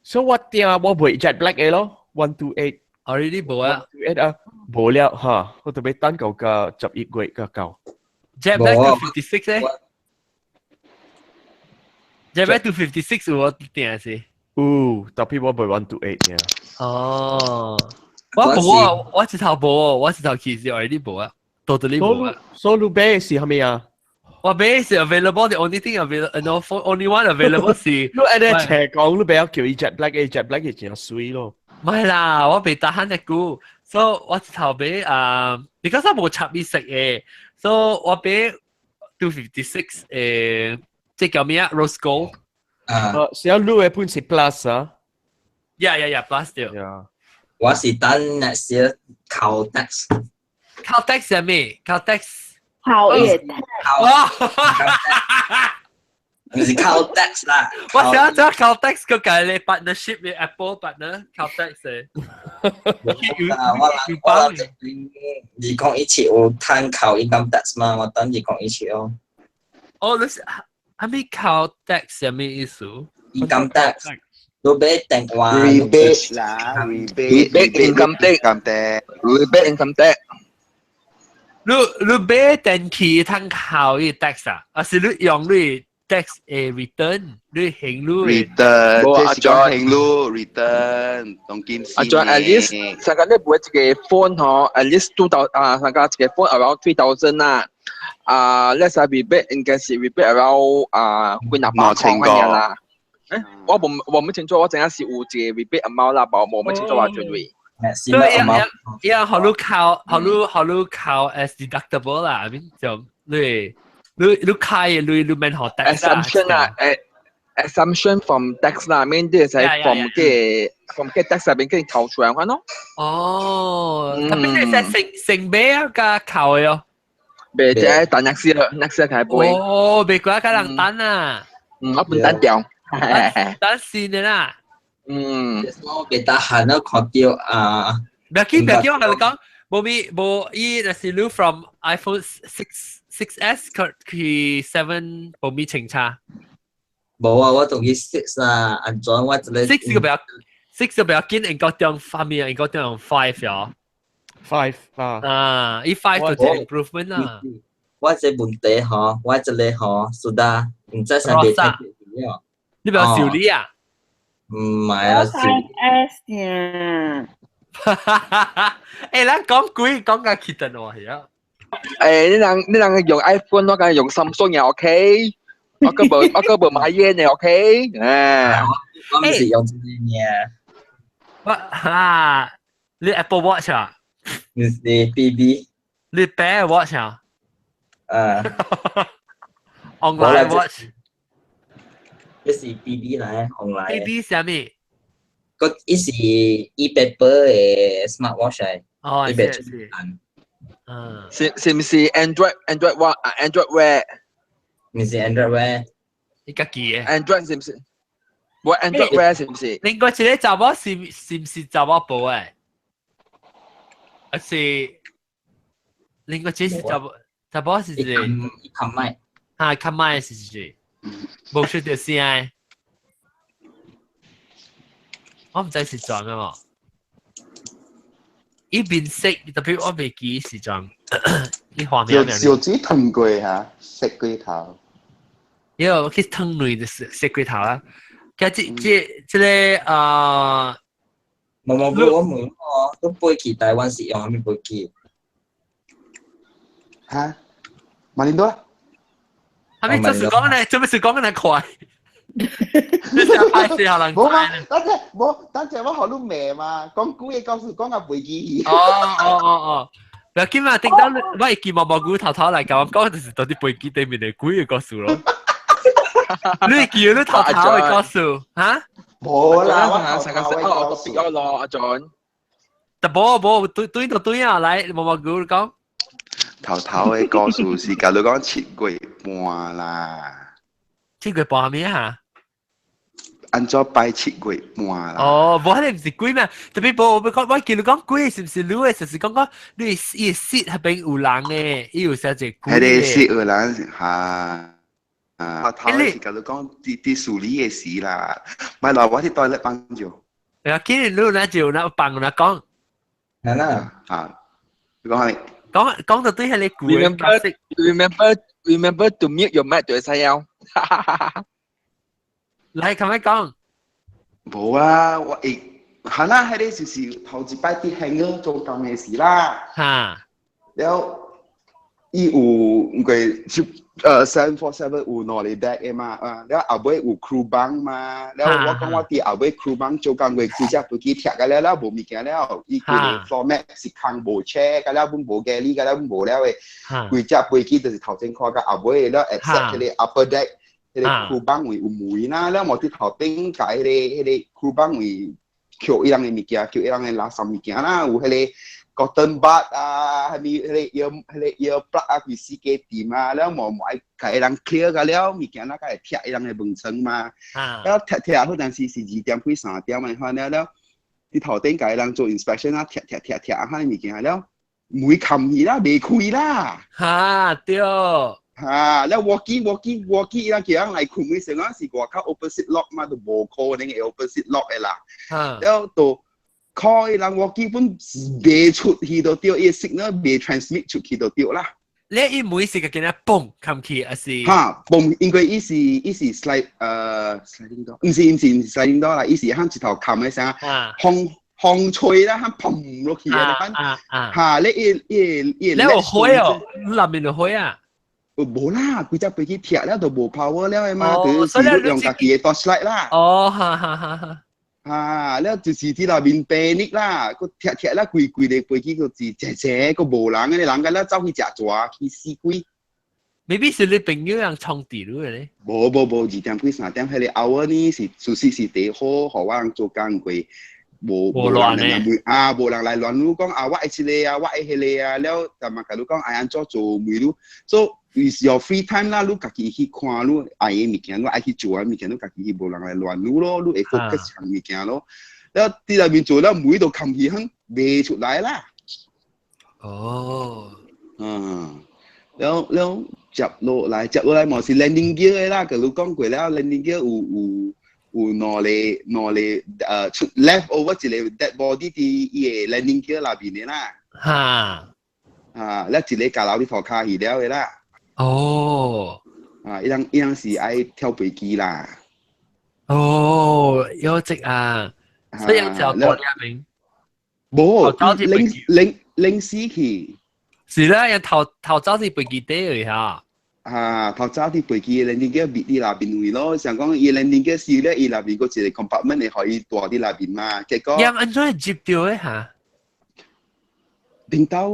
所以我訂我袂 jet black 的咯，128。 already 無啊，eight 啊，無了哈，我特別等到個11月個到。 jet black 256咧，jet black 256有我訂是。有，特別我袂 128 呢。哦。我無啊，我一頭無，我一頭其實 already 無啊，totally 無啊。所以你買是啥物啊？我買是 available，the only thing available，no only one available 是。你按呢斜講，你不要叫伊 jet black，伊 jet black 是真媠咯。唔係啦，我袂 tahan 遮久，所以我一頭買啊，because 我無插伊色嘅，所以我買 256誒，這叫咩啊？Rose gold。啊。是啊，你的本是 plus 啊？Yeah，plus 對。 Yeah。我是等 next year 扣 tax。扣 tax 係咩？扣 tax。扣嘢。哇！唔是扣 tax 啦。我想知扣 tax 個計你 partnership 嘅 Apple partner 扣 tax 嘅。我人2017有趁扣 income tax 嘛？我等2017哦。哦，你是係咪扣 tax 係咩意思？income tax。你買電話 rebate 啦，rebate rebate income tax rebate income tax。你你買電器通扣伊 tax 啊？還是你用你 tax 的 return？你還你 return，這是講還你 return，當今啊，仲 at least 上個你買一個 phone 嗬，at least 2,000 啊，上個一個 phone around 3,000 啦。啊，let's say rebate 應該是 rebate around 啊幾若百塊咁樣啦。我無清楚，我知影是有一個 rebate amount 啦，無無清楚話準位。對呀呀，予你扣，予你扣 as deductible 啦，I mean 就你開嘅你免予 tax Exemption 啊，exemption from tax 啦，mean 啲係 from 個 tax 入邊跟扣出來款咯。哦，特別你係成成買啊加扣嘅哦。袂，這等 next year，next year 開買。哦，袂怪個人等啊。嗯，我本等掉。等先的啦。嗯。我袂得閒都看到啊。唔要緊，唔要緊，我同你講，無咪無伊若是你 from iPhone 6 6S 佢 7 無咪清差。無啊，我同伊 six 啊，安怎我一個 6 個比較 6 個比較緊，應該用方面應該用 5 呀。 5 啊。啊，伊 5 就 improvement 啦。我這問題吼，我這個吼，蘇達唔知上邊睇到。你比較少啲啊？唔係啊， S 呀。欸，咱講鬼講甲起頓喎，係啊。欸，你人用 iPhone，我講用 Samsung 呀，OK？我個無買嘢呢，OK？啊，我唔是用這個呢。我哈，你 Apple Watch 啊？唔是 BB。你白 Watch 啊？啊。 Online Watch。這是 BB 來，online。 BB 啥物？個伊是 e-paper 的 smart watch 嚟。哦，是是。嗯。是唔是 Android Watch 啊？Android Wear？唔是 Android Wear。你家己嘅？Android 是唔是？我 Android Wear 是唔是？另外一個查某是唔是查某寶誒？還是另外一個是查某是一個？伊較麥。哈，較麥是是，無出到聲。我唔知是裝啊嘛。伊面色特別我未記是裝，伊畫面。小子吞過嚇，食過頭。因為我去吞類就食過頭啦。佢這個啊，冇冇冇，我問我都飛去台灣是用啥物飛機？嚇？馬林多啦？係咪就是講咧？做咩事講得快？你成日拍死下人。冇嘛？等陣冇，等陣我學你罵嘛，講古嘢講事講個飛機。哦哦哦哦，不要緊嘛，頂到我會記毛毛菇頭頭來甲我講，就是到底飛機對面的鬼嘅故事咯。你會記你頭頭的故事哈？冇啦，我成個食我特別咯，阿俊。但無無對對就對啊，來毛毛菇講。頭頭的故事是甲你講7月半啦。7月半咩啊？按怎拜7月半啦？哦，無，彼個毋是鬼咩？特別無，我講，我見你講鬼是毋是你的？就是講講你伊室彼邊有人的，伊有寫一個鬼。彼個室有人哈啊！頭是甲你講佇處理的時啦，咪來我去對你幫助。啊，今日你若就那幫我講。哪啦？啊，你講啥物？講講到對彼個鬼。 Remember to mute your mic 就會使了。來，咁樣講。無啊，我會，係啦，彼個就是頭一擺佇香港做工的時啦。哈。了，伊有毋過就747有兩個 deck 的嘛，啊，了後尾有 crew bunk 嘛，了我講我佇後尾 crew bunk 做工過，規隻飛機拆個了了無物件了，伊規個 floor mat 是空無車，個了本無 galley，個了本無了的，規隻飛機就是頭前看到後尾了，except 彼個 upper deck。彼個 crew bunk 位有門啦，了無佇頭頂共彼個 crew bunk 位抾伊人的物件，抾伊人的垃圾物件啦，有彼個 cotton bud 啊，啥物彼個 ear plug 啊，規四界店啊，了無無愛共伊人 clear 個了物件，啦，才會拆伊人的門窗嘛。了拆拆好陣時是2點幾3點的，反了了，佇頭頂共伊人做 inspection 啊，拆拆拆拆啊，彼物件了，門冚去啦，袂開啦。哈，對。哈，了 walkie walkie walkie 伊人叫人來困的時陣，是外口 opposite lock 嘛，都無可能會 opposite lock 的啦。了就 call 伊人 walkie 本袂出去就對，伊 signal 袂 transmit 出去就對啦。你伊每時個見咧嘣冚去，還是？哈，嘣，因為伊是 slide sliding door，毋是 sliding door 啦，伊是響一頭冚的聲，風風吹啦，響砰落去啊，哈，你伊伊伊。你有火哦？你內面有火啊？無啦，規隻飛機拆了就無 power 了的嘛，就是用家己的 torchlight 啦。哦，哈哈哈哈。啊，了就是佇內面 panic 啦，閣拆拆啦，規規个飛機閣是濟濟，閣無人，個人個了走去食蛇，去死鬼。 maybe 是你朋友人創地路的咧？無無無，2點幾3點，彼個 hour 呢是事實是第好，予我人做工過。無無人來啊，無人來亂你講啊，我愛這個啊，我愛彼個啊，了，但嘛共你講愛按怎做問你，so is your free time 啦，你家己去看你愛的物件，你愛去做的物件，你家己去無人來亂你咯，你會 focus 項物件咯。了，佇內面做了，門都冚起，哼，袂出來啦。哦，嗯，了了接落來接落來嘛是 landing gear 的啦，佮你講過了 landing gear 有兩個出 left over 一個 dead body 佇伊个 landing gear 內邊的啦。啊，了一個交流佇塗跤去了的啦。啊，伊人是愛跳飛機啦。哦，有隻啊，所以有就過一名。無，拎拎拎死去。是啦，人頭頭早是飛機底嚟嚇。啊，頭早佇飛機 landing gear 別佇內邊位咯，想講伊 landing gear 死咧，伊內邊閣一個 compartment 會予伊蹛佇內邊嘛，結果。人按怎接著的嚇？頂到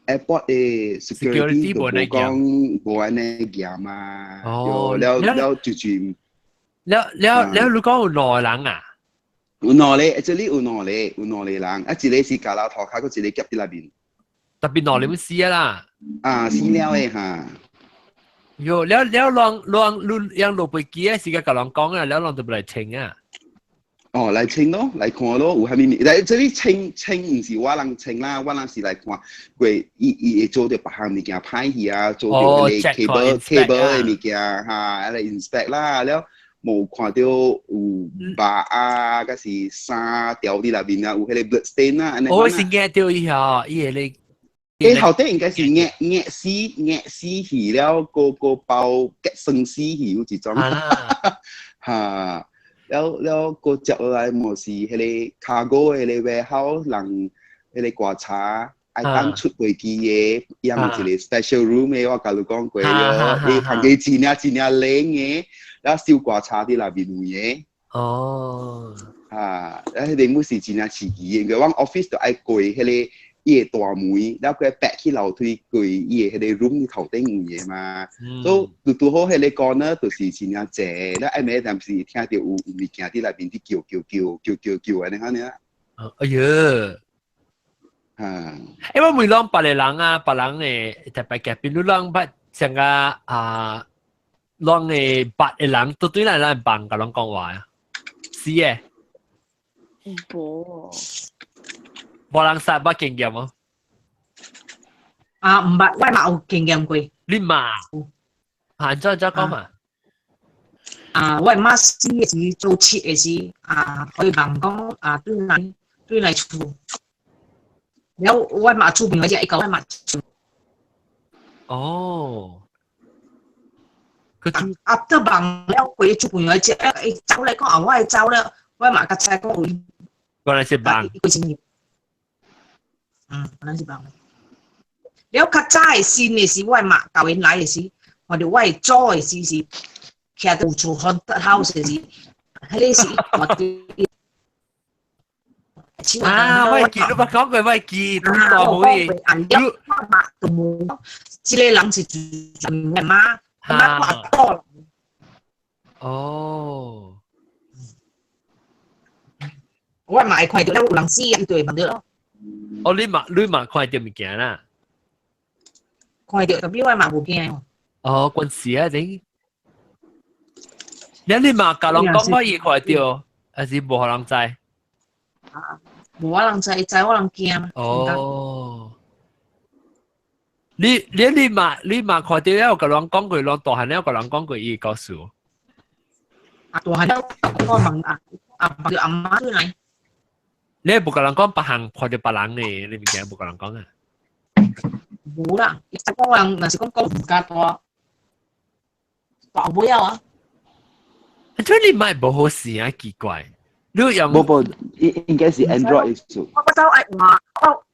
airport 的 security 就無講無按呢嚴嘛。了了就就。了了了，你講有兩個人啊？有兩個，這裡有兩個，有兩個人，啊，一個是交流塗跤，閣一個夾佇內邊。特別兩個死啦。啊，死了的哈。喲，了了，人人你讓落飛機的時間共人講啊，了人就欲來清啊。哦，來清咯，來看咯，有啥物物？來這裡清清，毋是我人清啦，我人是來看過，伊伊會做著別項物件歹去啊，做著彼個 cable cable 的物件哈，來 inspect 啦，了無看著有肉啊，抑是衫掉佇內面啊，有彼個 blood stain 啊，按呢。我是壓著伊吼，伊會咧。頭底應該是壓壓死壓死去了，個個包結生死去有一種。哈，了了個接落來嘛是彼個 cargo 的彼個 warehouse 人，彼個觀察愛等出飛機的，伊有一個 special room 的，我共你講過了，伊房間真正真正冷的，了收觀察佇內面位的。啊，啊，彼個物是真正刺激的，因為阮 office 就愛過彼個。伊个大門，了閣爬去樓梯過伊个彼個 room 頭頂位的嘛，所以拄拄好彼個 corner 就是真正濟，了暗暝陣時聽著有物件佇內面佇叫叫叫叫叫叫按呢款爾。哎喲，因為每攏別個人啊，別人的特別嘅，比如攏捌像個啊，攏的捌的人都對咱咱幫共攏講話啊，是的。無。無人識捌經驗無？啊，毋捌，我嘛有經驗過。你嘛？啊，怎怎講嘛？啊，我媽死的時做七的時，啊，佢問講啊，對來對來厝，了我媽厝邊嗰隻一個我媽厝。哦。佢啊，得問了佢厝邊嗰隻，伊走來講啊，我會走了，我媽較知講有。原來是夢。一個經驗。嗯，原來是夢。了較早的新的時，我媽舊因來的時，或者我會做的時是，徛佇厝 haunted house 的時，彼個是我佇。啊，我會記，你捌講過，我會記，大妹。你我媽都無，這個人是住我媽，媽掛倒。哦。我媽會看著了有人死，伊就會問著咯。哦，你嘛你嘛看著物件啦？看著，特別我嘛無驚。哦，關事啊，你。你你嘛共人講我伊看著，還是無予人知？啊，無我人知，知我人驚。哦。你你你嘛你嘛看著了，共人講過，人大漢了，共人講過，伊會告訴。啊，大漢了，我問啊啊，問阿媽轉來。你無共人講別項看著別人的，你物件無共人講啊？無啦，伊講人若是講講毋敢大，大尾啊。這你買無好勢啊，奇怪。你用無無，應應該是 Android 數。我走愛換，我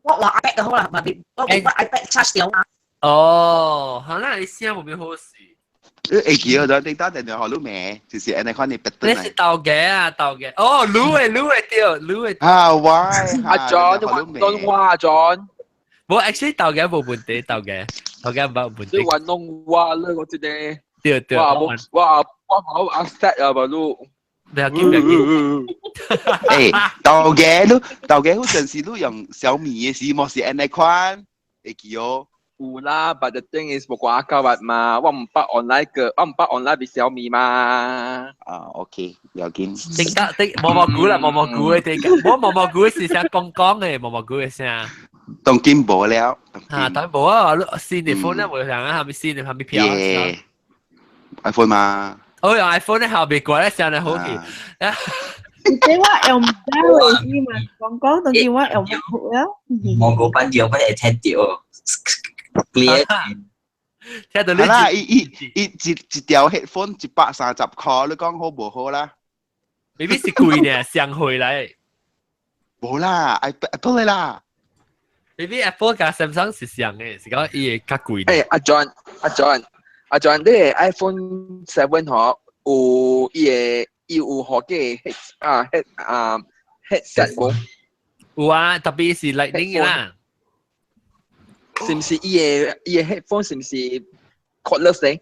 我換 iPad 就好啦，嘛我我 iPad charge 掉啊。哦，好啦，你聲無咩好勢。你會記得你打電話予你名，就是按呢款的別你是頭家啊，頭家。哦，滷的滷的對，滷的。啊，喂，阿 John，你玩我阿 John。無，actually 頭家無問題，頭家頭家無問題。你玩弄我咧，我這個。對對。我無我我好 upset 啊，無你。不要緊，不要緊。欸，頭家你頭家好陣時你用小米的時，莫是按呢款，會記哦。有啦，but the thing is 無關交物嘛，我毋捌 online 個，我毋捌 online 比小米嘛。啊，OK，要緊。定得定毛毛菇啦，毛毛菇的這個，我毛毛菇是聲講講的，毛毛菇的聲。當今無了。啊，但無啊，新的 phone 咧無像啊，係咪新的係咪票？iPhone 嘛。我用 iPhone 咧後邊過咧上嚟好奇。你我用唔到嘅嘛？講講當今我用唔到啊。望個班叫乜嘢聽到？clear。聽到你啦，伊伊伊一一條 headphone 130塊，你講好無好啦？未必是貴呢，上回來。無啦，Apple 啦。未必 Apple 加 Samsung 是上嘅，是講伊會較貴。誒，阿 John，阿 John，阿 John，你個 iPhone 7 嗬，有伊個伊有學嘅 head 啊 head 啊 headset 無？有啊，特別是 Lightning 啦。是唔是伊個伊個 headphone 是唔是 cordless 咧？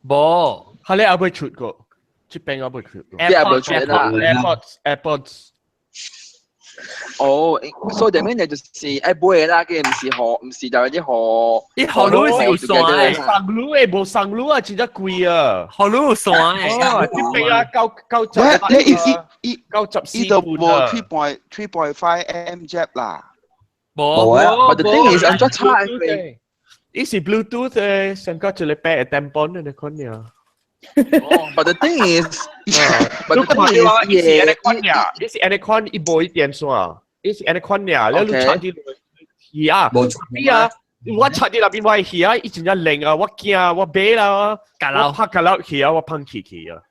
無，係你還未出過，這邊還未出過。還未出啦。 AirPods AirPods。哦，所以點樣就是愛買啦，佢唔是學，唔是就係啲學。伊學路是有線的，上路誒，無上路啊，真正貴啊。學路有線的。哦，這邊啊，九九十。你意思伊94 伊都無 3.5 mm jack 啦。無啊，But the thing is，按怎插嘅？伊是 Bluetooth 的，上個一個白的電棒的那款爾。 But the thing is，but the thing is，伊是按呢款爾，伊是按呢款，伊無伊電線，伊是按呢款爾，你你插佇去啊，你啊，我插佇內邊我去啊，伊真正冷啊，我驚我買啦，我拍個落去啊，我放棄去啊。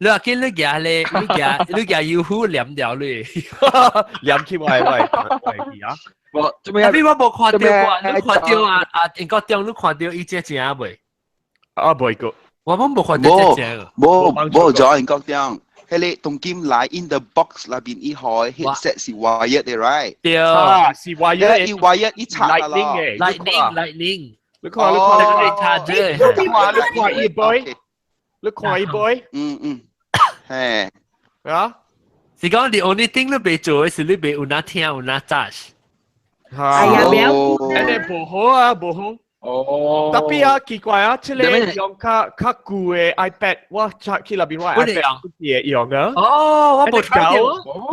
你話見你夾咧，你夾你夾油壺黏掉你，黏起我我我去啊。無，特別我無看到過，你看到啊啊，英國中你看到伊這正未？啊，未過。我攏無看到這正。無無咗英國中，彼個當今來 in the box 內邊伊號 headset 是 wired 的，right？對，啊，是 wired，伊 wired 伊插啦咯。 Lightning Lightning，你看你看，你插住。你看你看伊杯，你看伊杯，嗯嗯，嘿，啊，是講 the only thing 你袂做的是你袂有哪聽有哪 charge。哎呀，不要，按呢無好啊，無好。哦。特別啊，奇怪啊，這個用較較舊的 iPad，我插去內邊我 iPad 會用啊。哦，我無插到。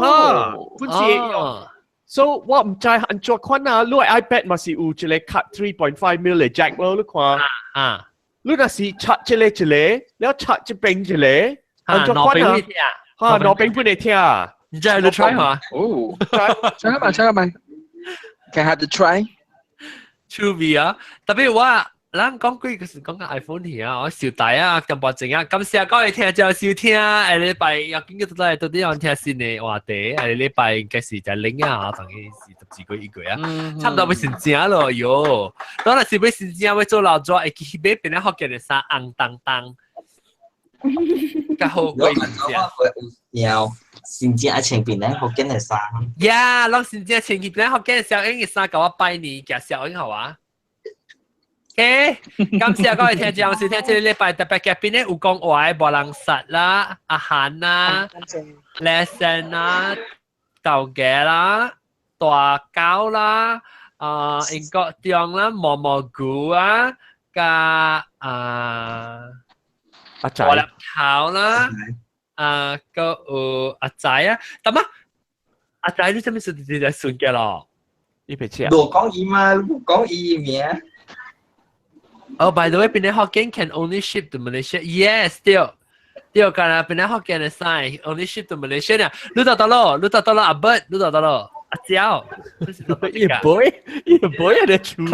啊，本是會用。So 我毋知按怎款啊，你 iPad 嘛是有一個 cut 3.5 mm 的 jack 咯，你看。啊。你若是插這個一個，了插這邊一個，按怎款啊？哈，兩邊本會聽。你真係你 try 下？哦，try 下，try 下。Can have to try？趣味啊！特別我咱講幾個是講緊 iPhone 聽啊，我小弟啊，咁薄靜啊，感謝各位聽眾收聽，下禮拜又經過到到底有聽新的話題，下禮拜應該是在領啊，等於是十幾個一個啊，差唔多欲成正咯喲。當然是欲成正欲做老紙，會記買變咧福建的衫紅當當，較好過成正。有新正穿變咧福建的衫。呀，攏新正穿去變福建小英的衫，共我拜年，寄小英予我。OK，感謝各位聽眾收聽，這個禮拜特別嘉賓咧有講話的無人殺啦、阿韓啦、lesson 啦、豆家啦、大狗啦、啊英國中啦、毛毛菇啊、加啊阿仔、大粒頭啦、啊個有阿仔啊，但啊阿仔你做咩事直接順嘅咯？你別吃。無講伊嘛，無講伊名。 Oh, by the way, 檳城福建 can only ship to Malaysia. Yes, 對，對，干啦，檳城福建的衫 only ship to Malaysia 呢。你到到咯，你到到咯，阿伯，你到到咯，阿嬌，伊杯，伊杯喺度處。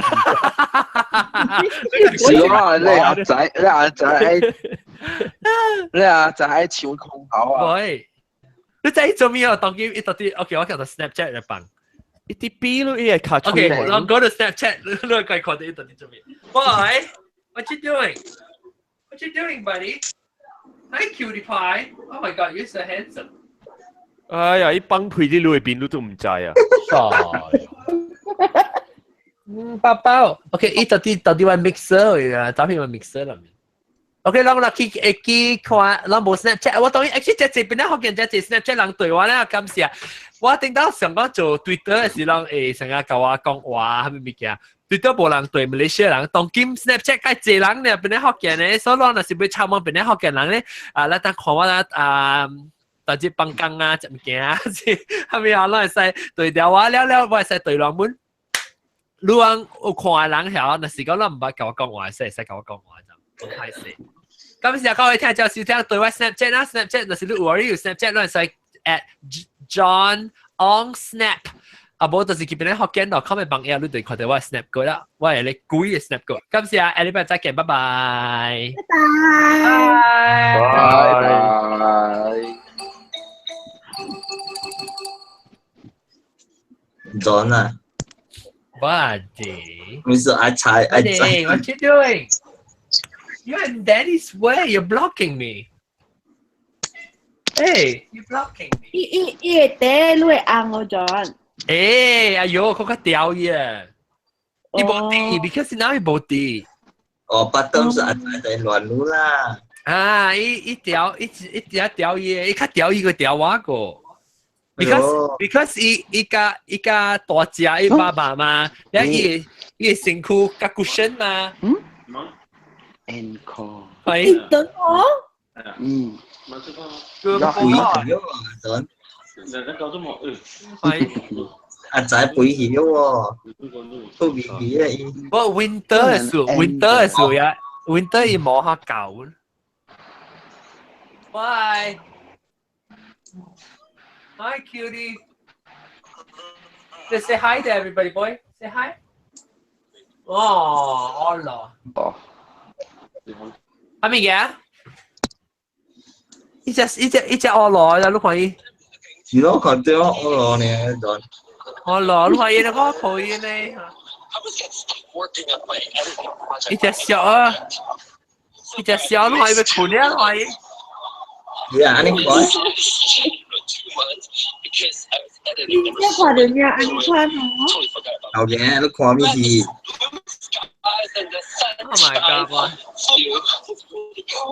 是啊，你阿仔，你阿仔，你阿仔搶空頭啊！喂，你知做咩啊？當今一到啲，OK，我叫做 Snapchat 嚟放。一啲 B 咯，伊會卡 OK，我 go to Snapchat，你你可以看到一到啲做咩？Boy, what you doing? What you doing, buddy? Hi, cutie pie. Oh my god, you're so handsome. 哎呀，伊放屁佇你邊，你都毋知啊！傻。嗯，寶寶。OK，伊到底到底玩 mixer 啊？照片玩 mixer 啦。OK，咱來去會記看，咱無 Snapchat，我當然 actually 這這邊咧福建這這 Snapchat 人對我咧感謝。我頂到上講做 Twitter 的時，人會成日共我講話，啥物物件。Twitter 無人對馬來西亞人，當今 Snapchat 較濟人咧，邊咧福建咧，所以咱若是欲插問邊咧福建人咧，啊，咱當看我啦啊。大只放工啊，食物件啊，是啥物啊，咱會使對調我了了，我會使對人們。你講有看的人曉，若是講咱毋捌共我講話，會使共我講話就唔歹勢。感謝各位聽眾收聽對我 Snapchat 啦，Snapchat 若是你有你有 Snapchat，你會使 at John on Snap。啊，無就是去邊咧福建咯，com 的網頁你就看到我 Snap 過啦，我會咧鬼的 Snap 過。感謝，下禮拜再見，拜拜。拜拜。拜拜。 John 啊。 Buddy。唔是阿柴阿 Buddy, what you doing? You're in daddy's way. You're blocking me. Hey, you're blocking me. 伊伊伊會嗲你會紅哦，John。欸，哎喲，較較掉耶。伊無佇，because now 伊無佇。哦，巴東是阿柴在亂擼啦。啊，伊伊掉，伊伊一掉伊，伊較掉伊個掉我個。Because 伊伊較伊較大隻，伊爸爸嘛，了伊伊身軀較骨身嘛。嗯。Encore。係。等我。嗯。個背起喎，John。係。阿仔背起喎，都背起啊！伊。不過 winter 的時候，winter 的時候呀，winter 伊毛較厚。Bye. Hi, cutie. Just say hi to everybody, boy. Say hi. Oh, 好啦。哦。係咪嘅？一隻一隻一隻餓羅啊！你看伊。是咯，看到餓羅呢，John。餓羅，你看伊那個可以呢。一隻小啊，一隻小，你看伊欲睏了，你看伊。 Yeah，按呢看。你這看到咩？按呢看哦。後邊你看咩戲？ Oh my God, boy.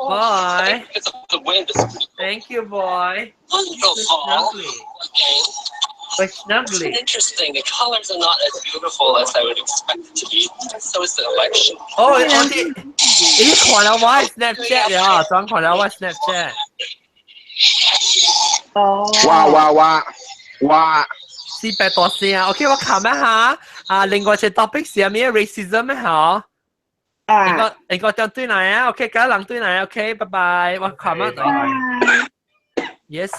Bye. Thank you, boy. Snuggly. But snuggly. Interesting. The colors are not as beautiful as I would expect it to be. So is the election. 哦，我啲，咦，看了我 Snapchat 了，轉看了我 Snapchat。哦。哇哇哇哇！四百多聲，OK，我看一下。啊，另外一個 topic 是咩？racism 咩？嗬？啊。應該應該對來啊，OK，各人對來，OK，拜拜，我看乜？Yes。